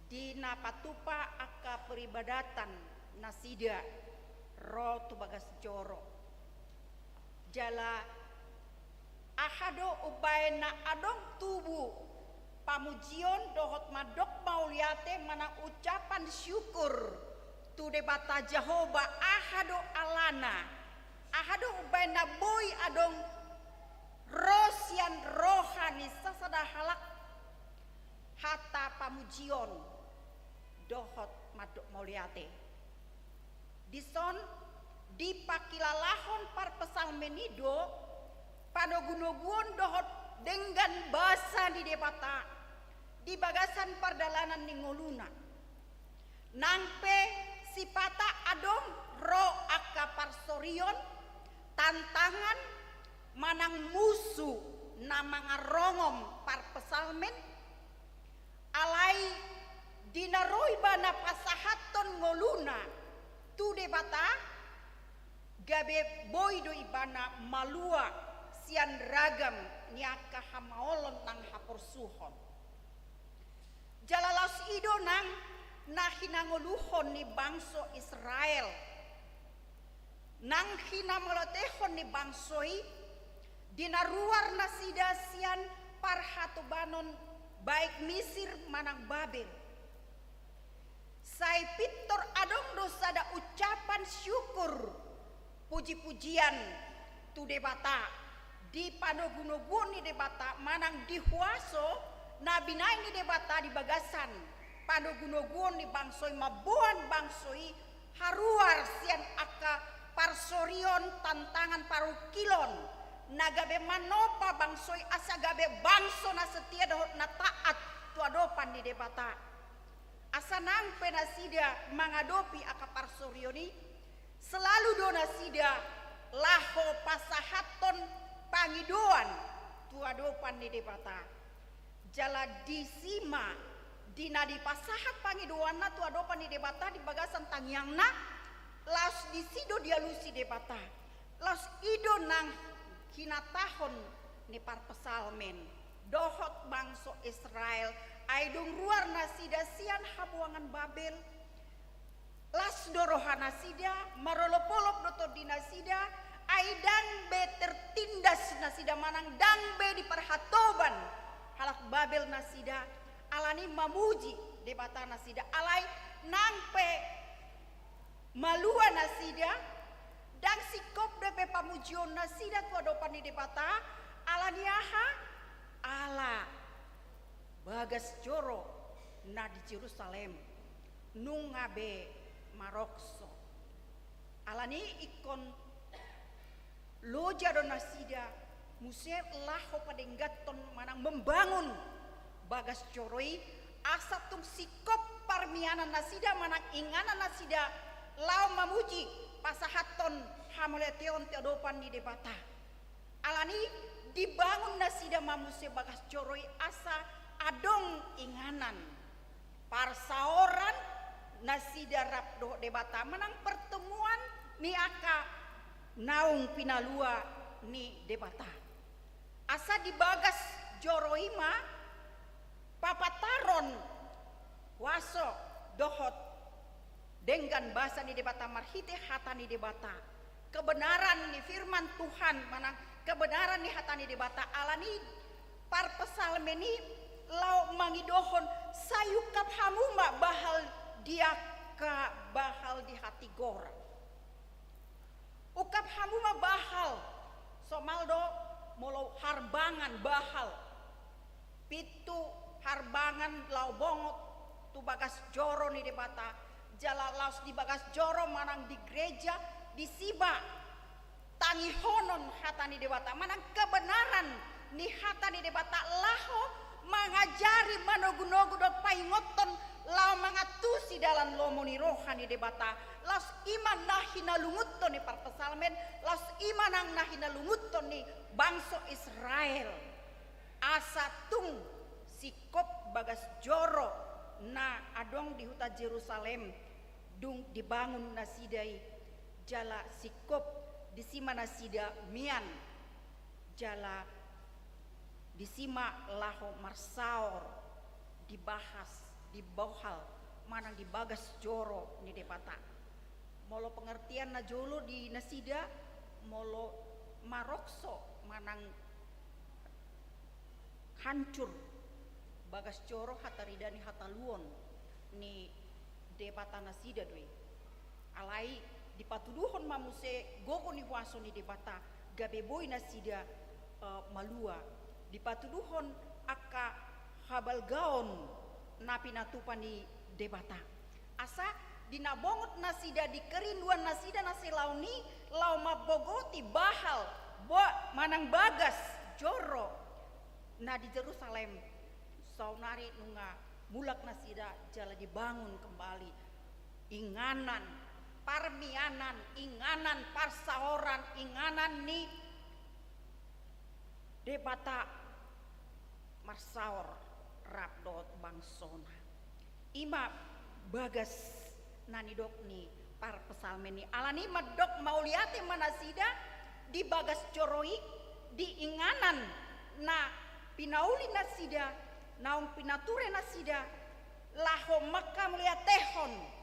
di na patupa angka peribadatan nasida ro tu bagas joro. Jala aha do umbahen na adong tubu pamujion dohot mandok mauliate manang ucapan syukur tu Debata Jahowa, aha do alana? Aha do umbahen na boi adong ro sian roha ni sasada halak hata pamujion dohot mandok mauliate? Dison dipangkilalahon parpsalmen i do panogunoguon dohot denggan basa ni Debata di bagasan pardalanan ni ngoluna. Nang pe sipata adong ro angka parsorion, tantangan, manang musu na mangarongom parpsalmen, alai di na ro ibana pasahathon ngoluna tu Debata, gabe boi do ibana malua sian ragam ni angka hamaolon nang haporsuhon. Jala laos i do nang na hinangoluhon ni bangso Israel. Nang hinamauliatehon ni bangso i, di na ruar nasida sian parhatobanon baik Misir manang Babel. Sai pintor adong do sada ucapan syukur, puji-pujian tu Debata, di panogunoguon ni Debata manang di huaso na binahen ni Debata di bagasan panogunoguon ni bangso i, mamboan bangso i haruar sian angka parsorion, tantangan, parungkilon na gabe manopa bangso i asa gabe bangso na setia dohot na taat tu adopan ni Debata. Asa nang pe nasida mangadopi angka parsorion i, selalu do nasida laho pasahathon pangidoan tu adopan ni Debata. Jala disi ma, di na dipasahat pangidoanna tu adopan ni Debata di bagasan tangiangna, laos disi do dialusi Debata. Laos i do nang hinatahon ni parpsalmen dohot bangso Israel, ai dung ruar nasida sian habuangan Babel, las do roha nasida, marolopolop do tondi nasida, ai ndang be tertindas nasida manang ndang be diparhatoban halak Babel nasida, alani mamuji Debata nasida, alai nang pe malua nasida, ndang singkop dope pamujion nasida tu adopan ni Debata, alani aha? Ala bagas joro na di Jerusalem nunga be marokso. Alani ingkon loja do nasida muse laho padengganhon manang membangun bagas joro i, asa tung singkop parmianan nasida manang inganan nasida laho mamuji, pasahathon hamauliateon tu adopan ni Debata. Alani dibangun nasida ma muse bagas joro i asa adong inganan parsaoran nasida rap dohot Debata manang pertemuan ni angka naung pinalua ni Debata. Asa di bagas joro i ma papataron huaso dohot denggan basa ni Debata marhite hata ni Debata. Kebenaran ni firman Tuhan manang kebenaran ni hata ni Debata, alani parpsalmen i laho mangidohon, sai ungkap hamu ma bahal di angka bahal di hatigor. Ungkap hamu ma bahal, somal do molo harbangan bahal. Pintu harbangan laho bongot tu bagas joro ni Debata, jala laos di bagas joro manang di gereja, disi ma tangihonon hata ni Debata manang kebenaran ni hata ni Debata laho mangajari, manogunogu dohot paingothon laho mangantusi dalan lomo ni roha ni Debata. Laos i ma na hinalungunhon ni parpsalmen, laos i ma nang na hinalungunhon ni bangso Israel. Asa tung singkop bagas joro na adong di huta Jerusalem dung dibangun nasida i, jala singkop disi ma nasida mian, jala disi ma laho marsaor di bahas, di bohal manang di bagas joro ni Debata. Molo pengertian na jolo di nasida, molo marokso manang hancur bagas joro, hata rida ni hataluon ni Debata nasida do i. Alai dipatuduhon ma muse gogo ni huaso ni Debata gabe boi nasida, eh, malua. Dipatuduhon angka habalgaon na pinatupa ni Debata. Asa di na bongot nasida, di kerinduan nasida na silaon i laho mambogoti bahal, bo-, manang bagas joro na di Jerusalem, saonari nunga mulak nasida jala dibangun kembali inganan parmianan, inganan parsaoran, inganan ni Debata marsaor rap dohot bangsona. I ma bagas na nidok ni parpsalmen i. Alani i mandok mauliate ma nasida di bagas joro i, di inganan na pinauli nasida, naung pinature nasida, laho manghamauliatehon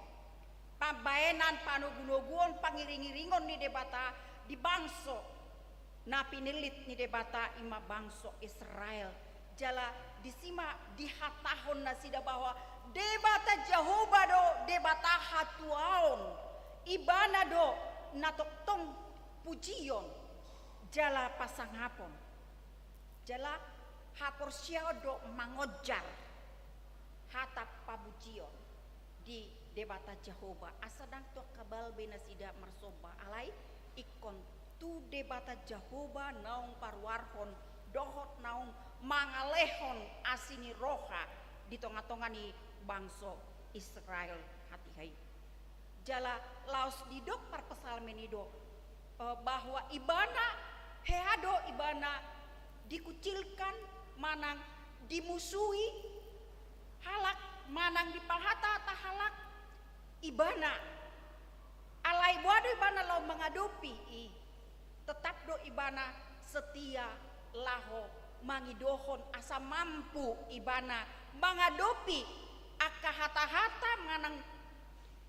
pambahenan, panogunoguon, pangiringiringon ni Debata di bangso na pinillit ni Debata, i ma bangso Israel. Jala disi ma dihatahon nasida bahwa Debata Jahowa do Debata hatuaon, ibana do na tongtong pujion jala pasangapon. Jala haporseaon do mangonjar hata pamujion di Debata Jahowa, asa ndang tong kabal be nasida marsomba, alai ingkon tu Debata Jahowa naung paruarhon dohot naung mangalehon asi ni roha di tonga-tonga ni bangso Israel hatiha i. Jala laos didok parpsalmen i do, eh, bahwa ibana, hea do ibana dikucilkan manang dimusui halak, manang dipahata-hata halak ibana. Alai boha do ibana laho mangadopi i? Tetap do ibana setia laho mangidohon asa mampu ibana mangadopi angka hata-hata manang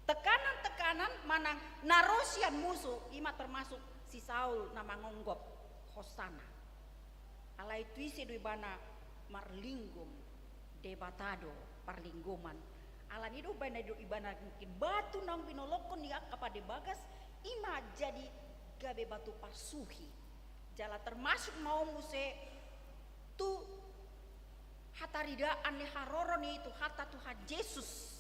tekanan-tekanan manang na ro sian musu, i ma termasuk si Saul na mangonggop Hosana. Alai tu ise do ibana marlingom? Debata do parlinggoman. Alani do ibana do ibana mungkin batu naung binolongkon ni angka pande bagas, i ma jadi gabe batu parsuhi. Jala termasuk ma on muse tu hataridaan ni haroro ni Tuhanta Tuhan Jesus.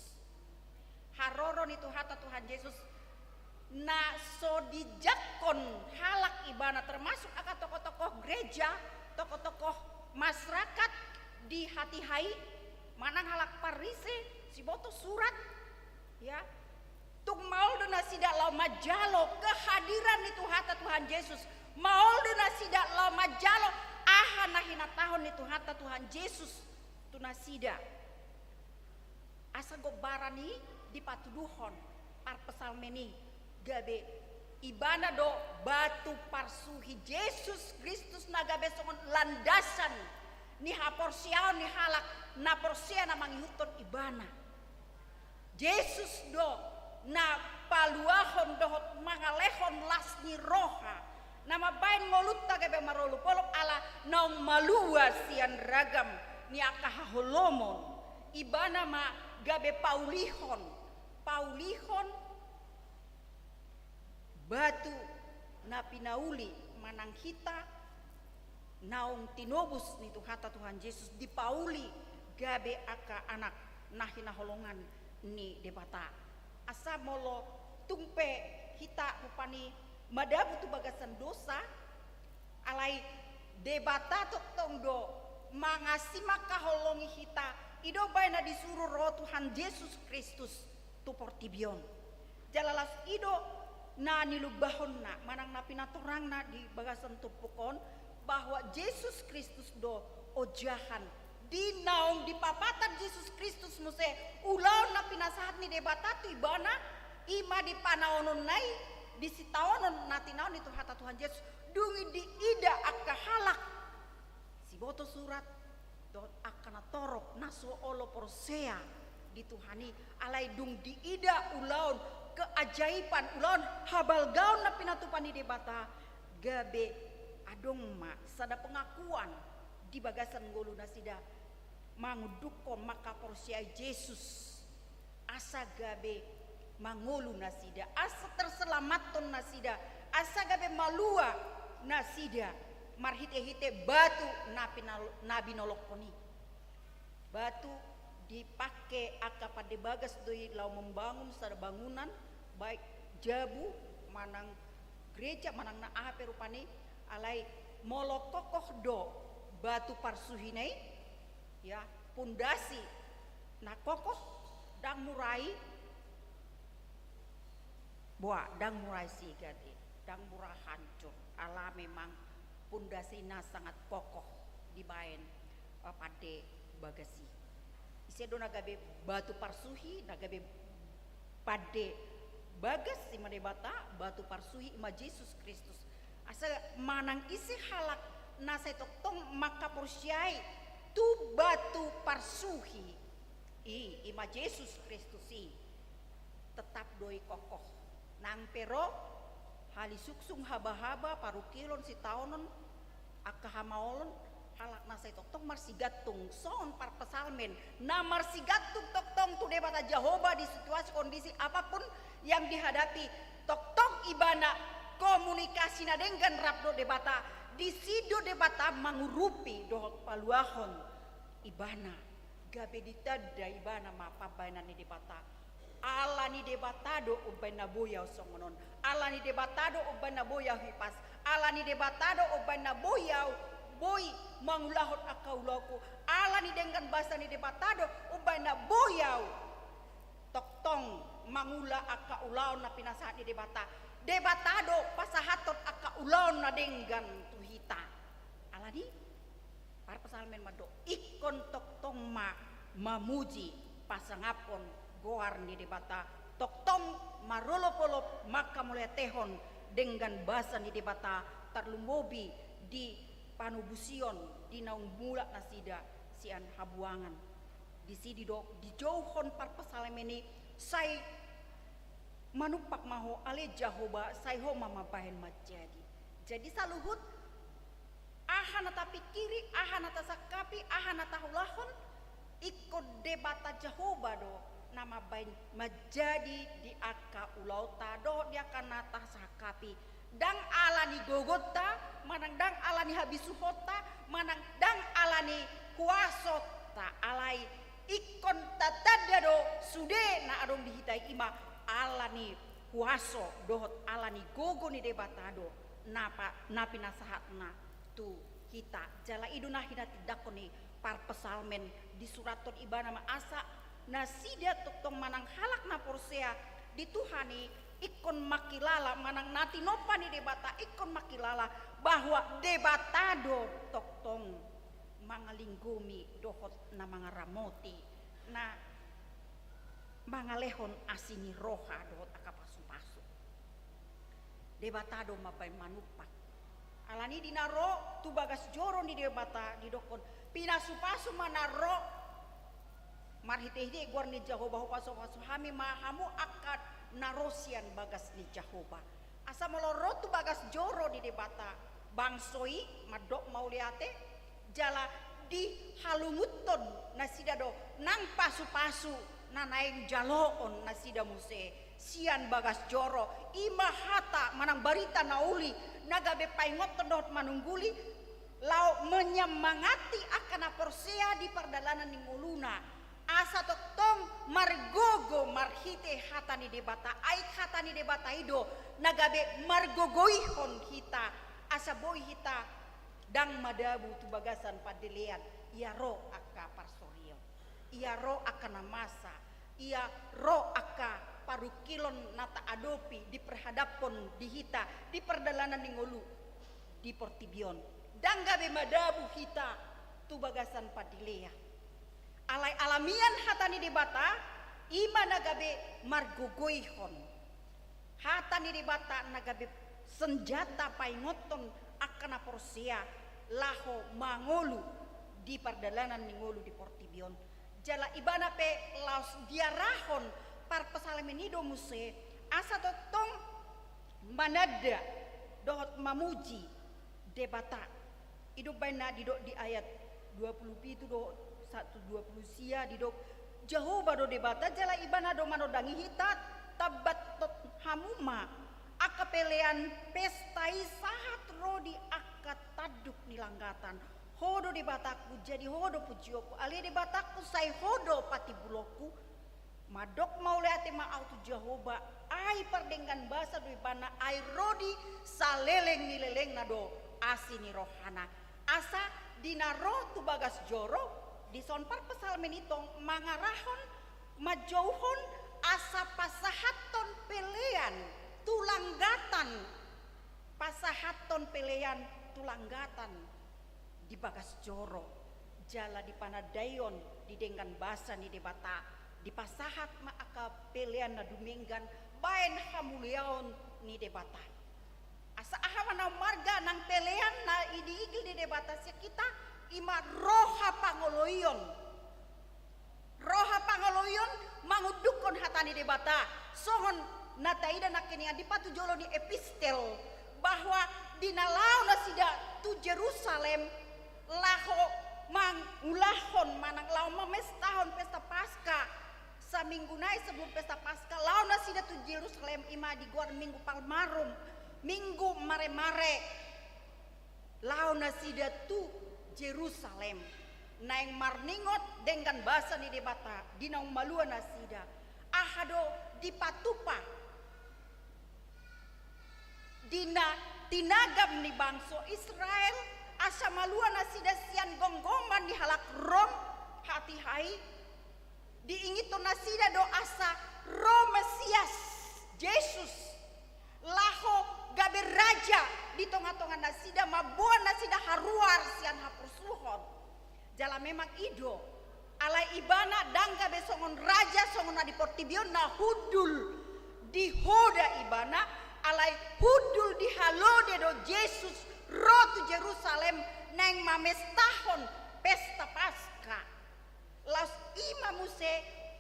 Haroro ni Tuhanta Tuhan Jesus na so dijangkon halak ibana, termasuk angka tokoh-tokoh gereja, tokoh-tokoh masyarakat di hatiha i, manang halak Parise, siboto surat, ya. Tung maol do nasida laho manjalo kehadiran ni Tuhanta Tuhan Jesus. Maol do nasida laho manjalo aha na hinatahon ni Tuhanta Tuhan Jesus tu nasida. Asa gombaran i dipatuduhon parpsalmen i gabe ibana do batu parsuhi, Jesus Kristus na gabe songon landasan ni haporseaon ni halak na porsea na mangihuthon ibana. Jesus do na paluahon dohot mangalehon las ni roha na mambahen ngolunta gabe marolop-olop ala naung malua sian ragam ni angka haholomon. Ibana ma gabe paulihon, paulihon batu na pinauli manang hita naung tinobus ni Tuhanta Tuhan Jesus, dipauli gabe angka anak na hinaholongan ni Debata. Asa molo tung pe hita rupani madabu tu bagasan dosa, alai Debata tongtong do mangasi mangkaholongi hita, i do baen na disuru ro Tuhan Jesus Kristus tu portibi on. Jala laos i do na nilumbahonna manang na pinatorangna di bagasan turpuk on, bahwa Jesus Kristus do ojahan. Di naung dipapatap Jesus Kristus muse ulaon na pinasahat ni Debata tu ibana, i ma di panaononna i, di sitaonon na tinaon ni Tuhanta Tuhan Jesus, dung i diida angka halak siboto surat dohot angka na torop na so olo porsea di Tuhan i, alai dung diida ulaon keajaiban, ulaon habalgaon na pinatupa ni Debata, gabe adong ma sada pengakuan di bagasan ngolu nasida, mangundukhon mangkaporseai Jesus. Asa gabe mangolu nasida, asa terselamathon nasida, asa gabe malua nasida marhite-hite batu na pinal-, na binolongkon i. Batu dipangke angka pande bagas do i laho membangun sada bangunan, baik jabu manang gereja manang na aha pe rupani, alai molo kokoh do batu parsuhina i, ya, pondasi na kokoh, ndang mura i, boa, ndang mura i sigat i, ndang mura hancur, ala memang pondasina sangat kokoh dibaen, eh, pande bagas i. Ise do na gabe batu parsuhi, na gabe pande bagas i ma Debata, batu parsuhi i ma Jesus Kristus. Asa manang ise halak na sai tongtong mangkaporseai tu batu parsuhi i, i ma Jesus Kristus i, tetap do i kokoh. Nang pe ro halisungsung, haba-haba, parungkilon, sitaonon, angka hamaolon, Halak na sai tongtong marsigantung, songon parpsalmen na marsigantung tongtong tu Debata Jahowa di situasi kondisi apapun yang dihadapi, tongtong ibana komunikasina denggan rap dohot Debata, disi do Debata mangurupi dohot paluahon ibana, gabe ditanda ibana ma pambahenan ni Debata. Ala ni Debata do umbahen na boi ahu songon on. Ala ni Debata do umbahen na boi ahu hipas. Ala ni Debata do umbahen na boi ahu, boi mangulahon angka ulaonku. Ala ni denggan basa ni Debata do umbahen na boi ahu tongtong mangula angka ulaon na pinasahat ni Debata. Debata do pasahathon angka ulaon na denggan tu hita. Ala ni parpsalmen mandok, ingkon tongtong ma mamuji, pasangaphon goar ni Debata, tongtong marolopolop mangkamauliatehon denggan basa ni Debata, tarlumobi di panobusion di naung mulak nasida sian habuangan. Disi didok, dijouhon parpsalmen i, sai manumpak ma ho ale Jahowa, sai ho ma mambahen manjadi. Jadi saluhut aha na tapingkiri, aha na tasangkapi, aha na taulahon, ingkon Debata Jahowa do na mambahen manjadi di angka ulaonta dohot di angka na tasangkapi. Ndang ala ni gogonta, manang ndang ala ni habisuhonta, manang ndang ala ni kuasonta, alai ingkon tatanda do sude na adong di hita i, ima ala ni kuaso dohot ala ni gogo ni Debata do na pa-, na pinasahatna tu hita. Jala i do na hinatindangkon ni parpsalmen, disurathon ibana ma asa nasida tongtong manang halak na porsea di Tuhan i ingkon mangkilala, manang na tinompa ni Debata ingkon mangkilala bahwa Debata do tongtong mangalinggomi dohot na mangaramoti, na mangalehon asi ni roha dohot angka pasupasu. Debata do mambahen manumpak. Alani di na ro tu bagas joro ni Debata didokkon, pinasupasu ma na ro marhitehite goar ni Jahowa, hupasupasu hami ma hamu angka na ro sian bagas ni Jahowa. Asa molo ro tu bagas joro ni Debata bangso i, mandok mauliate, jala dihalungunhon nasida do nang pasupasu na naeng jaloon nasida muse sian bagas joro, ima hata manang barita na uli na gabe paingothon dohot manungguli, laho menyemangati angka na porsea di pardalanan ni ngoluna. Asa tongtong margogo marhite hata ni Debata, ai hata ni Debata i do na gabe margogoihon hita, asa boi hita ndang madabu tu bagasan pandelean, ia ro angka parsorion, ia ro angka na masa, ia ro angka parungkilon na taadopi diperhadaphon di hita di pardalanan ni ngolu di portibi on. Ndang gabe madabu hita tu bagasan pandelean. Alai alamian hata ni Debata, ima na gabe margogoihon. Hata ni Debata na gabe senjata paingothon angka na porsea laho mangolu di pardalanan ni ngolu di portibi on. Jala ibana pe laos diarahon parpsalmen i do muse asa tongtong mananda dohot mamuji Debata. I do umbahen na didok di ayat dua pulu pitu dohot sahat tu dua pulu sia, didok, Jahowa do Debata jala ibana do manondangi hita, tambathon hamu ma angka pelean pesta i sahat ro di angka tanduk ni langgatan. Ho do Debatangku, jadi ho do pujionku, ale Debatangku, sai ho do patimbulonku. Mandok mauliate ma ahu tu Jahowa, ai pardenggan basa do ibana, ai ro di saleleng ni lelengna do asi ni rohana. Asa di na ro tu bagas joro, dison parpsalmen i tong mangarahon, manjouhon asa pasahathon pelean tu langgatan, pasahathon pelean tu langgatan di bagas joro, jala dipanandaion di denggan basa ni Debata, dipasahat ma angka pelean na dumenggan bahen hamuliaon ni Debata. Asa aha ma na ummarga nang pelean na i diigil ni Debata sian hita, ima roha pangoloion. Roha pangoloion mangundukhon hata ni Debata, songon na taida nangkiningan di patujolo ni epistel, bahwa di na laho nasida tu Jerusalem, laho mangulahon manang laho mamestahon pesta Paska. Saminggu nai sebelum pesta Paska, laho nasida tu Jerusalem, i ma digoar Minggu Palmarum, Minggu Maremare. Laho nasida tu Jerusalem, naeng marningot denggan basa ni Debata di naung malua nasida. Aha do dipatupa di na tinagam ni bangso Israel, asa malua nasida sian gomgoman ni halak Rom, hatiha i? Diingothon nasida do asa ro Mesias, Jesus, laho gabe raja di tongatonga nasida, mamboan nasida haruar sian haporsuhon. Jala memang i do, alai ibana ndang gabe songon raja songon na di portibi on na hundul di hoda ibana, alai hundul di halode do Jesus ro tu Jerusalem naeng mamestahon pesta Paska. Laos i ma muse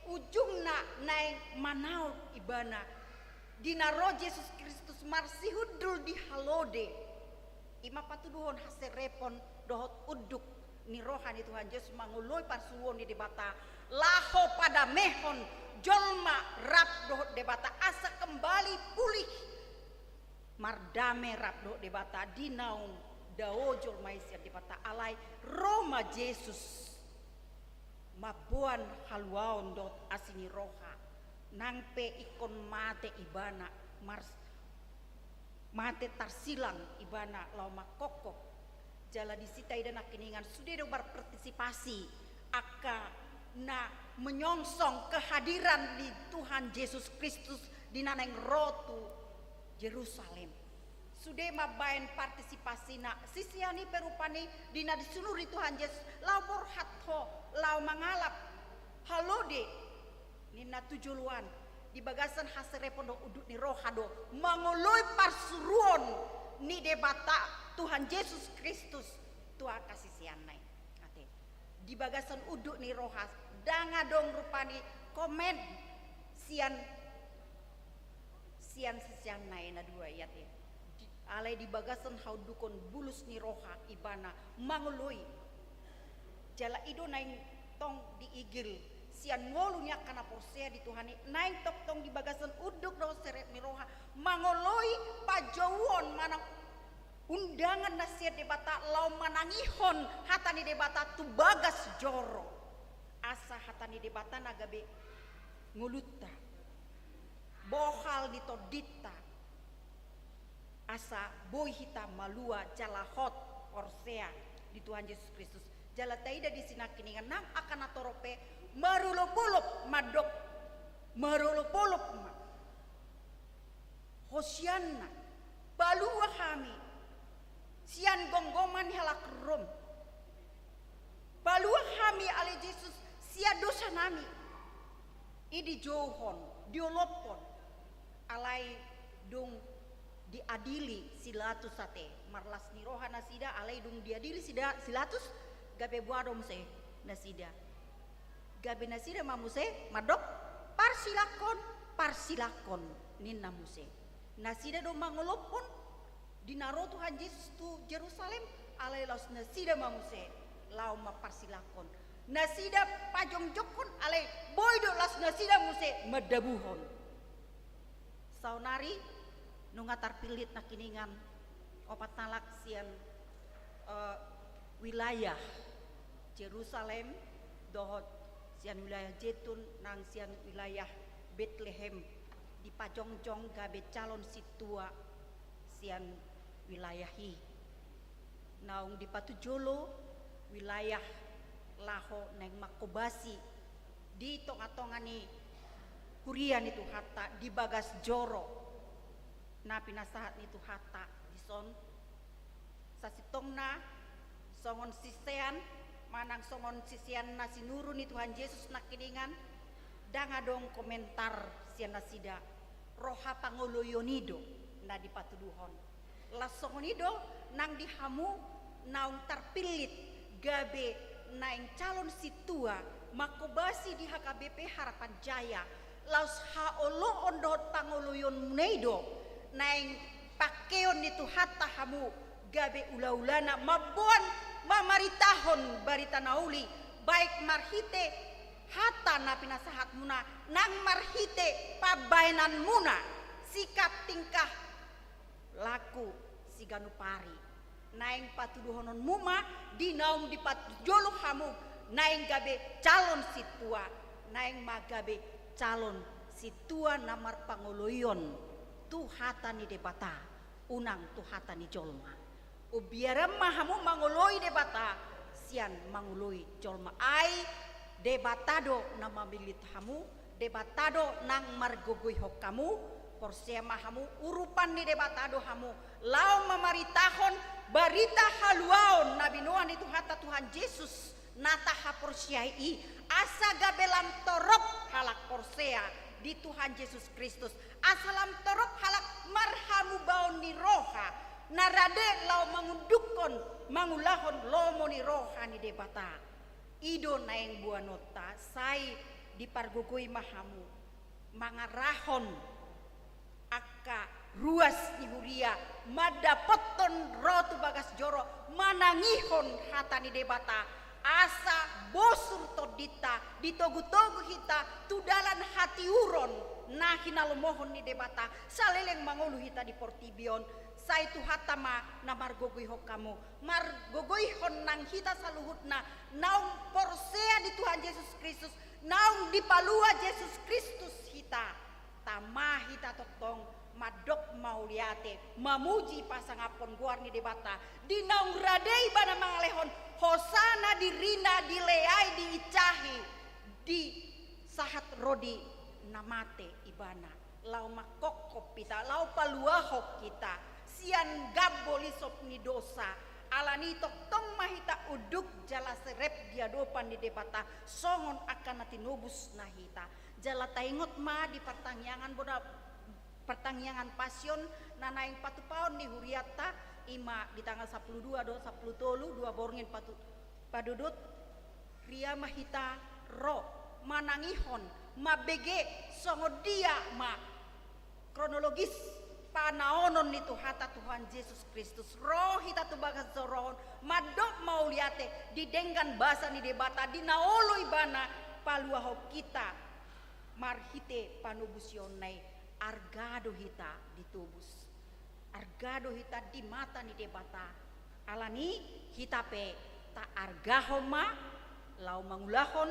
ujungna naeng manaon ibana. Di na ro Jesus Kristus marsihundul di halode, i ma patuduhon haserepon dohot unduk ni roha ni Tuhan Jesus mangoloi parsuruon ni Debata laho padamehon jolma rap dohot Debata asa kembali pulih mardame rap dohot Debata di naung dao jolma i sian Debata, alai ro ma Jesus mamboan haluaon dohot asi ni roha. Nang pe ingkon mate ibana, mars-, mate tarsilang ibana laho mangkophop. Jala disi taida nangkiningan sude do marpartisipasi angka na menyongsong kehadiran ni Tuhan Jesus Kristus di na naeng ro tu Jerusalem. Sude mambaen partisipasina sisean i pe rupani di na disunuri Tuhan Jesus laho borhat ho, laho mangalap halode ninna tu joloan di bagasan haserepon dohot unduk ni roha do mangoloi parsuruon ni Debata Tuhan Jesus Kristus tu angka siseanna i. Ate. Di bagasan unduk ni roha ndang adong rupani komen sian, sian siseanna i na dua i ate. Di, alai di bagasan haundukon bulus ni roha ibana mangoloi. Jala i do naeng tong diigil sian ngolu ni angka na porsea di Tuhan i, naeng tongtong di bagasan unduk dohot serep ni roha mangoloi pajouon manang undangan na sian Debata laho manangihon hata ni Debata tu bagas joro. Asa hata ni Debata na gabe ngolunta, bohal ni tondinta, asa boi hita malua jala hot porsea di Tuhan Jesus Kristus. Jala taida disi nangkiningan nang angka na torop pe marolopolop mandok, marolopolop ma Hosianna, palua hami sian gomgoman ni halak Rom. Palua hami ale Jesus sian dosanami. I dijouhon, diolophon. Alai dung diadili si Pilatus ate, marlas ni roha nasida, alai dung diadili si da-, si Pilatus, gabe boha do muse nasida. Gabe nasida ma muse mandok, "Parsilangkon, parsilangkon," ninna muse. Nasida do mangolophon di na ro Tuhan Jesus tu Jerusalem, alai laos nasida ma muse laho mamparsilangkon. Nasida pajongjongkon, alai boi do laos nasida muse mandabuhon. Saonari nunga tarpillit nangkiningan opat halak sian, eh, wilayah Jerusalem dohot sian wilayah Jetun nang sian wilayah Betlehem dipajongjong gabe calon sintua sian wilayah i. Naung dipatujolo wilayah laho naeng manghobasi di tongatonga ni huria ni Tuhanta di bagas joro na pinasahat ni Tuhanta dison. Sasintongna songon sisean manang songon sisean na sinuru ni Tuhan Jesus nangkiningan, ndang adong komentar sian nasida, roha pangoloion i do na dipatuduhon. Laos songon i do nang di hamu naung tarpillit gabe naeng calon sintua manghobasi di H K B P Harapan Jaya, laos haoloon dohot pangoloionmuna i do naeng pangkeon ni Tuhanta hamu gabe ulaulana mamboan mamaritahon barita na uli, baik marhite hata na pinasahatmuna, nang marhite pambahenanmuna, sikap tingkah laku siganup ari. Naeng patuduhononmu ma di naung dipajolo hamu, naeng gabe calon sintua, naeng ma gabe calon sintua na marpangoloion tu hata ni Debata, unang tu hata ni jolma. Umbiaran ma hamu mangoloi Debata sian mangoloi jolma. Ai Debata do na mamillit hamu, Debata do nang margogoihon hamu. Porsea ma hamu, urupan ni Debata do hamu, laho mamaritahon barita haluaon na binoan ni Tuhanta Tuhan Jesus na tahaporseai i, asa gabe lam torop halak porsea di Tuhan Jesus Kristus, asa lam torop halak marhamubaon ni roha na rade laho mangundukhon, mangulahon lomo ni roha ni Debata. I do naeng boanonta, sai dipargogoi ma hamu mangarahon angka ruas ni huria, mandapothon ro tu bagas joro, manangihon hata ni Debata, asa bosur tondinta, ditogutogu hita tu dalan hatiuron na hinalomohon ni Debata, saleleng mangolu hita di portibi on. Sai Tuhanta ma na margogoihon hamu, margogoihon nang hita saluhutna, naung porsea di Tuhan Jesus Kristus, naung dipalua Jesus Kristus hita. Tama hita tongtong mandok mauliate, mamuji pasangaphon goar ni Debata, di naung rade ibana mangalehon hosana, dirina dileai, diinsahi, disahat ro di na mate ibana, laho mangkophop hita, laho paluahon hita sian gambo lisop ni dosa. Alani tongtong ma hita unduk jala serep di adopan ni Debata, songon angka na tinobusna hita. Jala taingot ma di partangiangan bona, partangiangan Pasion na naeng patupaon ni hurianta, i ma di tanggal sampulu dua dohot sampulu tolu, dua borngin patu-, padudut, ria ma hita ro manangihon, mambege songon dia ma kronologis panaonon ni Tuhanta Tuhan Jesus Kristus. Ro hita tu bagas joro on, mandok mauliate di denggan basa ni Debata, di na olo ibana paluahon hita marhite panobusionna i, arga do hita ditobus. Arga do hita di mata ni Debata. Alani hita pe taargahon ma, laho mangulahon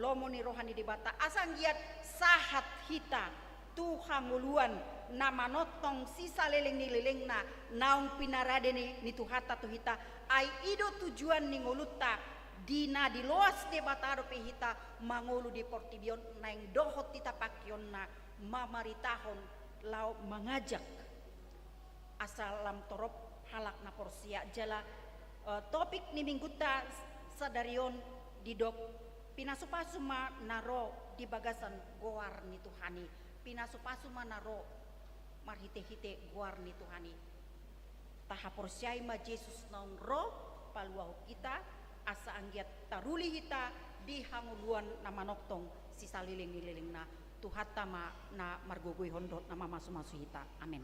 lomo ni roha ni Debata, asa anggiat sahat hita tu hangoluan na manongtong sisaleleng ni lelengna naung pinarade ni, ni Tuhanta tu hita. Ai i do tujuan ni ngolunta, di na diloas Debata dope hita mangolu di portibi on, naeng dohot hita pangkionna mamaritahon, laho mangajak asa lam torop halak na porsea. Jala, eh, topik ni minggunta sadari on didok, pinasupasu ma na ro di bagasan goar ni Tuhan i. Pinasupasu ma na ro marhitehite goar ni Tuhan i. Tahaporseai ma Jesus naung ro paluahon hita, asa anggiat taruli hita di hangoluan na manongtong sisaleleng ni lelengna. Tuhanta ma na margogoihon dohot na mamasumasu hita. Amen.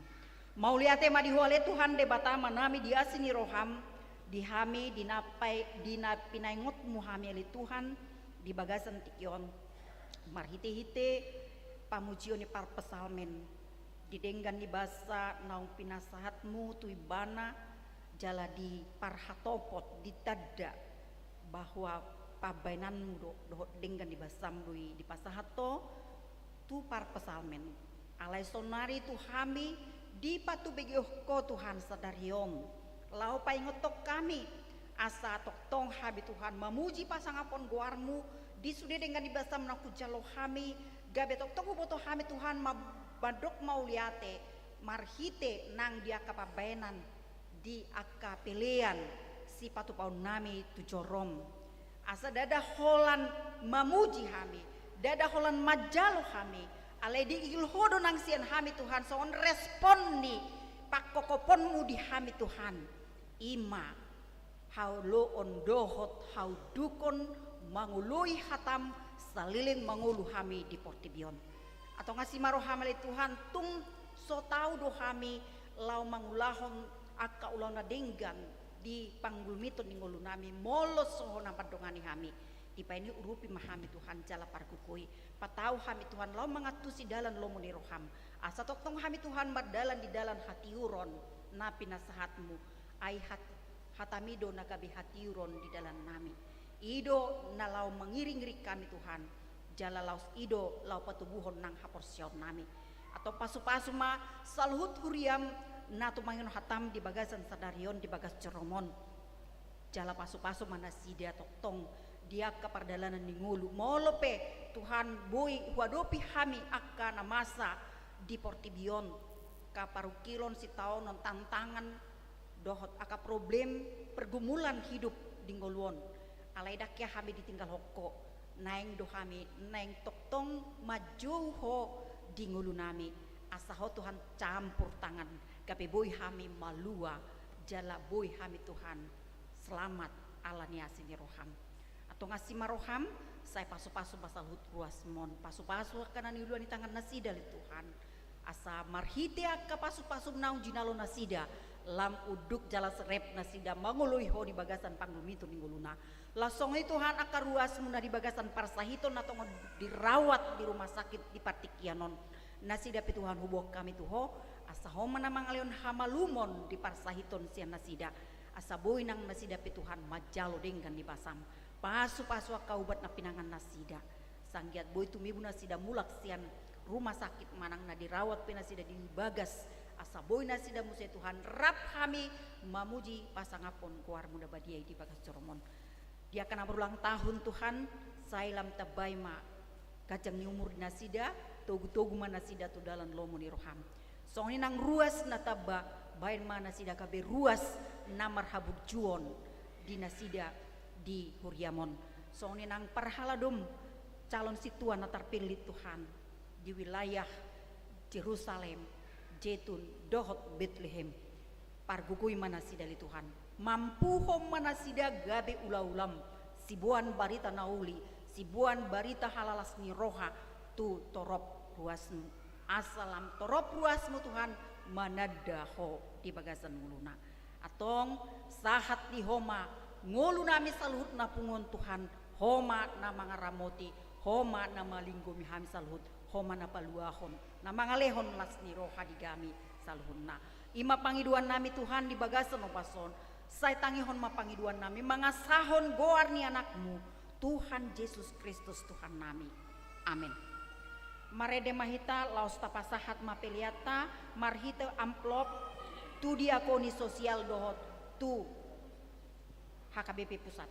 Mauliate ma di Ho ale Tuhan Debata, manami di asi ni roham di hami, di na pai-, di na pinaingotmu hami ale Tuhan di bagasan tingki on, marhitehite pamujion ni parpsalmen, di denggan ni basa naung pinasahatmu tu ibana, jala di parhatopot ditanda bahwa pambahenanmu do, dohot denggan ni basam do i dipasahat ho tu parpsalmen. Alai saonari tu hami dipatubegehon ho Tuhan sadari on, laho paingothon hami, asa tongtong hami Tuhan mamuji pasangaphon goarmu, di sude denggan ni basam na hujalo hami, gabe tongtong huboto hami Tuhan ma-, mandok mauliate, marhite nang di angka pambahenan, di angka pelean sipatupaonnami tu jorom. Asa ndada holan mamuji hami, ndada holan manjalo hami, alai diigil ho do nang sian hami Tuhan, songon respon ni pangkophoponmu di hami Tuhan. I ma haloon dohot haundukon mangoloi hatam saleleng mangolu hami di portibi on. Antong asi ma roham ale Tuhan, tung so tau do hami laho mangulahon angka ulaon na denggan di panggulmiton ni ngolunami, molo so Ho na mandongani hami. Dibahen i urupi ma hami Tuhan jala pargogoi. Patau hami Tuhan laho mangantusi dalan lomo ni roham. Asa tongtong hami Tuhan mardalan di dalan hatiuron na pinasahatmu. Ai hat-, hatami do na gabe hatiuron di dalannami. I do na laho mangiringiring hami Tuhan. Jala laos i do laho patubuhon nang haporseaonnami. Antong pasupasu ma saluhut huriam na tumangion hatam di bagasan sadari on di bagas joro on. Jala pasupasu ma nasida tongtong di angka pardalanan ni ngolu. Molo pe Tuhan boi huadopi hami angka na masa di portibi on, angka parungkilon, sitaonon, tantangan, dohot angka problem pergumulan hidup di ngolu on. Alai ndang hea hami ditinggalhon Ho. Naeng do hami, naeng tongtong manjou Ho di ngolunami. Asa Ho Tuhan campur tangan, gabe boi hami malua, jala boi hami Tuhan selamat ala ni asi ni roham. Antong asi ma roham, sai pasupasu ma saluhut ruasmon. Pasupasu angka na niulahon ni tangan nasida ale Tuhan. Asa marhite angka pasupasum naung jinalo nasida, lam unduk jala serep nasida mangoloi Ho di bagasan panggulmiton ni ngoluna. Laos songon i Tuhan angka ruasmu na di bagasan parsahiton na tongon dirawat di rumah sakit di partingkian on. Nasida pe Tuhan huboan hami tu Ho, asa Ho ma na mangalehon hamalumon di parsahiton sian nasida. Asa boi nang nasida pe Tuhan manjalo denggan ni basam. Pasupasu angka ubat na pinangan nasida. Sanggiat boi tumibu nasida mulak sian rumah sakit manang na dirawat pe nasida di bagas. Asa boi nasida muse Tuhan rap hami mamuji pasangaphon goarmu na badia i di bagas joro on. Di angka na marulang tahun Tuhan, sai lam tambai ma ganjang ni umur di nasida, togutogu ma nasida tu dalan lomo ni roham. Songon i nang ruas na tamba, bahen ma nasida gabe ruas na marhaburjuon di nasida di huriam on. Songon i nang parhaladom calon sintua na tarpillit Tuhan di wilayah Jerusalem, Jetun, dohot Betlehem. Pargogoi ma nasida ale Tuhan. Mampuhon ma nasida gabe ulaulam, siboan barita na uli, siboan barita halalas ni roha tu torop ruasmu. Asa lam torop ruasmu Tuhan mananda Ho di bagasan ngoluna. Antong sahat di Ho ma ngolunami saluhut na pungu on Tuhan, Ho ma na mangaramoti, Ho ma na malinggomi hami saluhut, Ho ma na paluahon, na mangalehon las ni roha di hami saluhutna. I ma pangidoannami Tuhan di bagasan ombas on, sai tangihon ma pangidoannami mangasahon goar ni Anakmu, Tuhan Jesus Kristus Tuhannami. Amen. Marende ma hita laos tapasahat ma peleanta marhite amplop tu diakoni sosial dohot tu H K B P Pusat.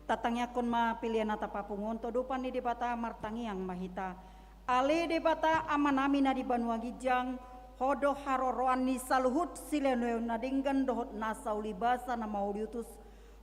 Tatangiangkon ma pelean na tapapungu on tu adopan ni Debata. Martangiang ma hita. Ale Debata Amanami na di banua ginjang, Ho do haroroan ni saluhut silehonlehon na denggan dohot nasa ulibasa na mauliutus.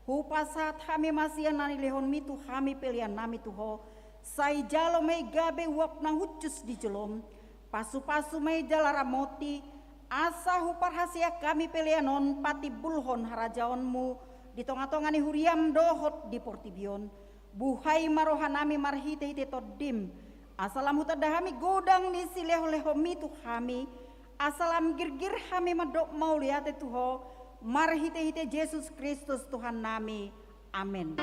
Hupasahat hami ma sian na nilehonmi tu hami peleannami tu Ho. Sai jalo ma i gabe uap na hushus di jolom. Pasupasu ma i jala ramoti, asa huparhaseang hami pelean on patimbulhon harajaonmu di tongatonga ni huriam dohot di portibi on. Buhai ma rohanami marhitehite Tondim, asa lam hutanda hami godang ni silehonlehonmi tu hami, asa lam girgir hami mandok mauliate tu Ho, marhitehite Jesus Kristus Tuhannami. Amen.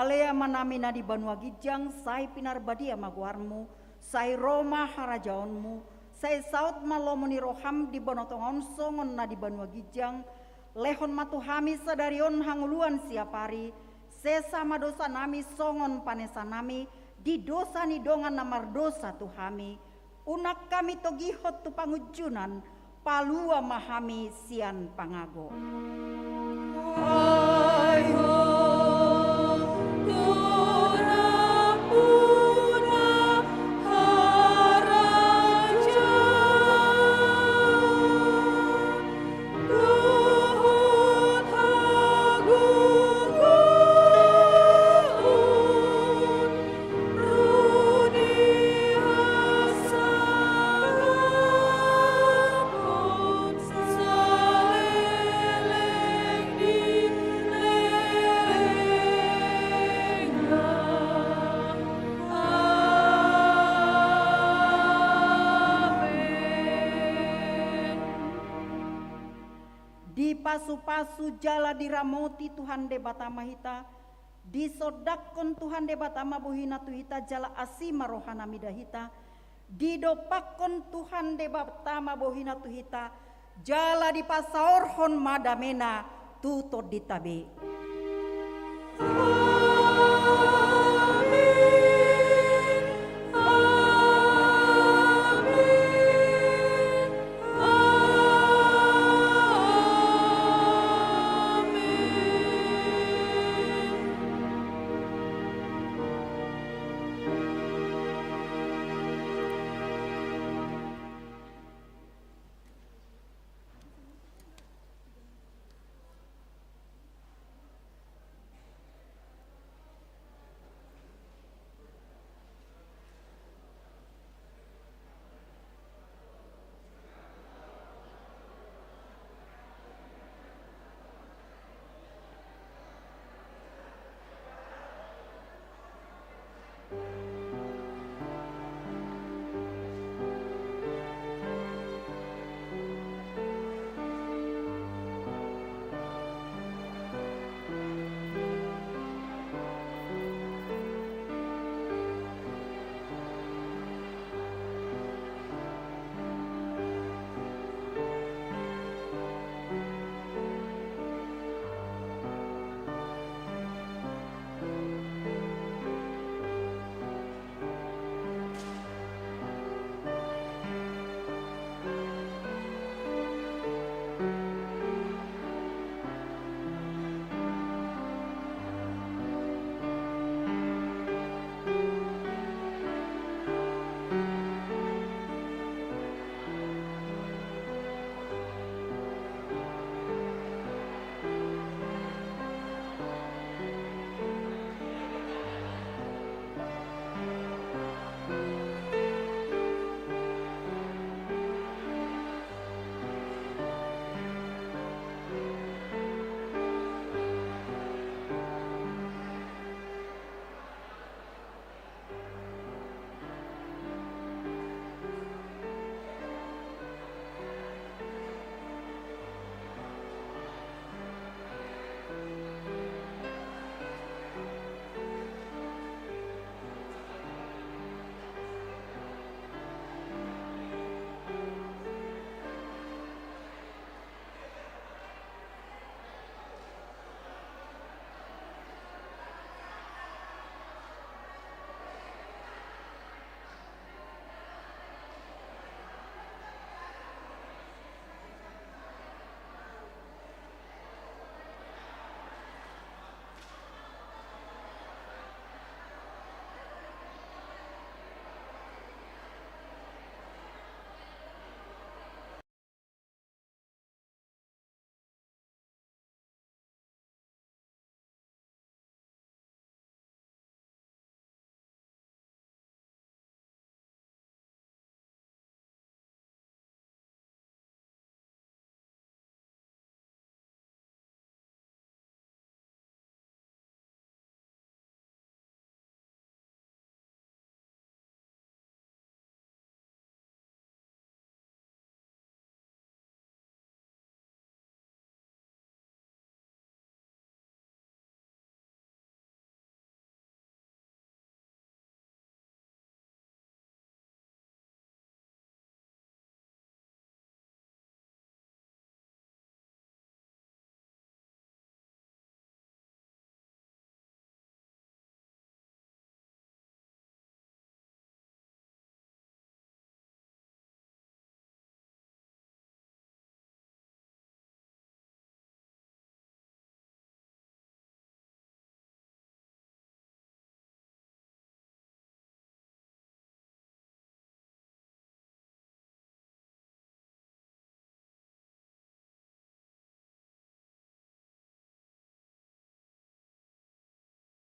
Ale Amanami na di banua ginjang, sai pinarbadia ma goarmu, sai ro ma harajaonmu, sai saut ma lomo ni roham di banua tonga on songon na di banua ginjang. Lehon ma tu hami sadari on hangoluan siapari, sesa ma dosanami songon panesanami di dosa ni dongan na mardosa tu hami. Unang hami togihon tu pangunjunan, palua ma hami sian pangago. Dipasupasu jala diramoti Tuhan Debata ma hita, disondangkon Tuhan Debata ma bohina tu hita jala asi ma rohana mida hita, didompakkon Tuhan Debata ma bohina tu hita, jala dipasaorhon ma damena tu tondinta be.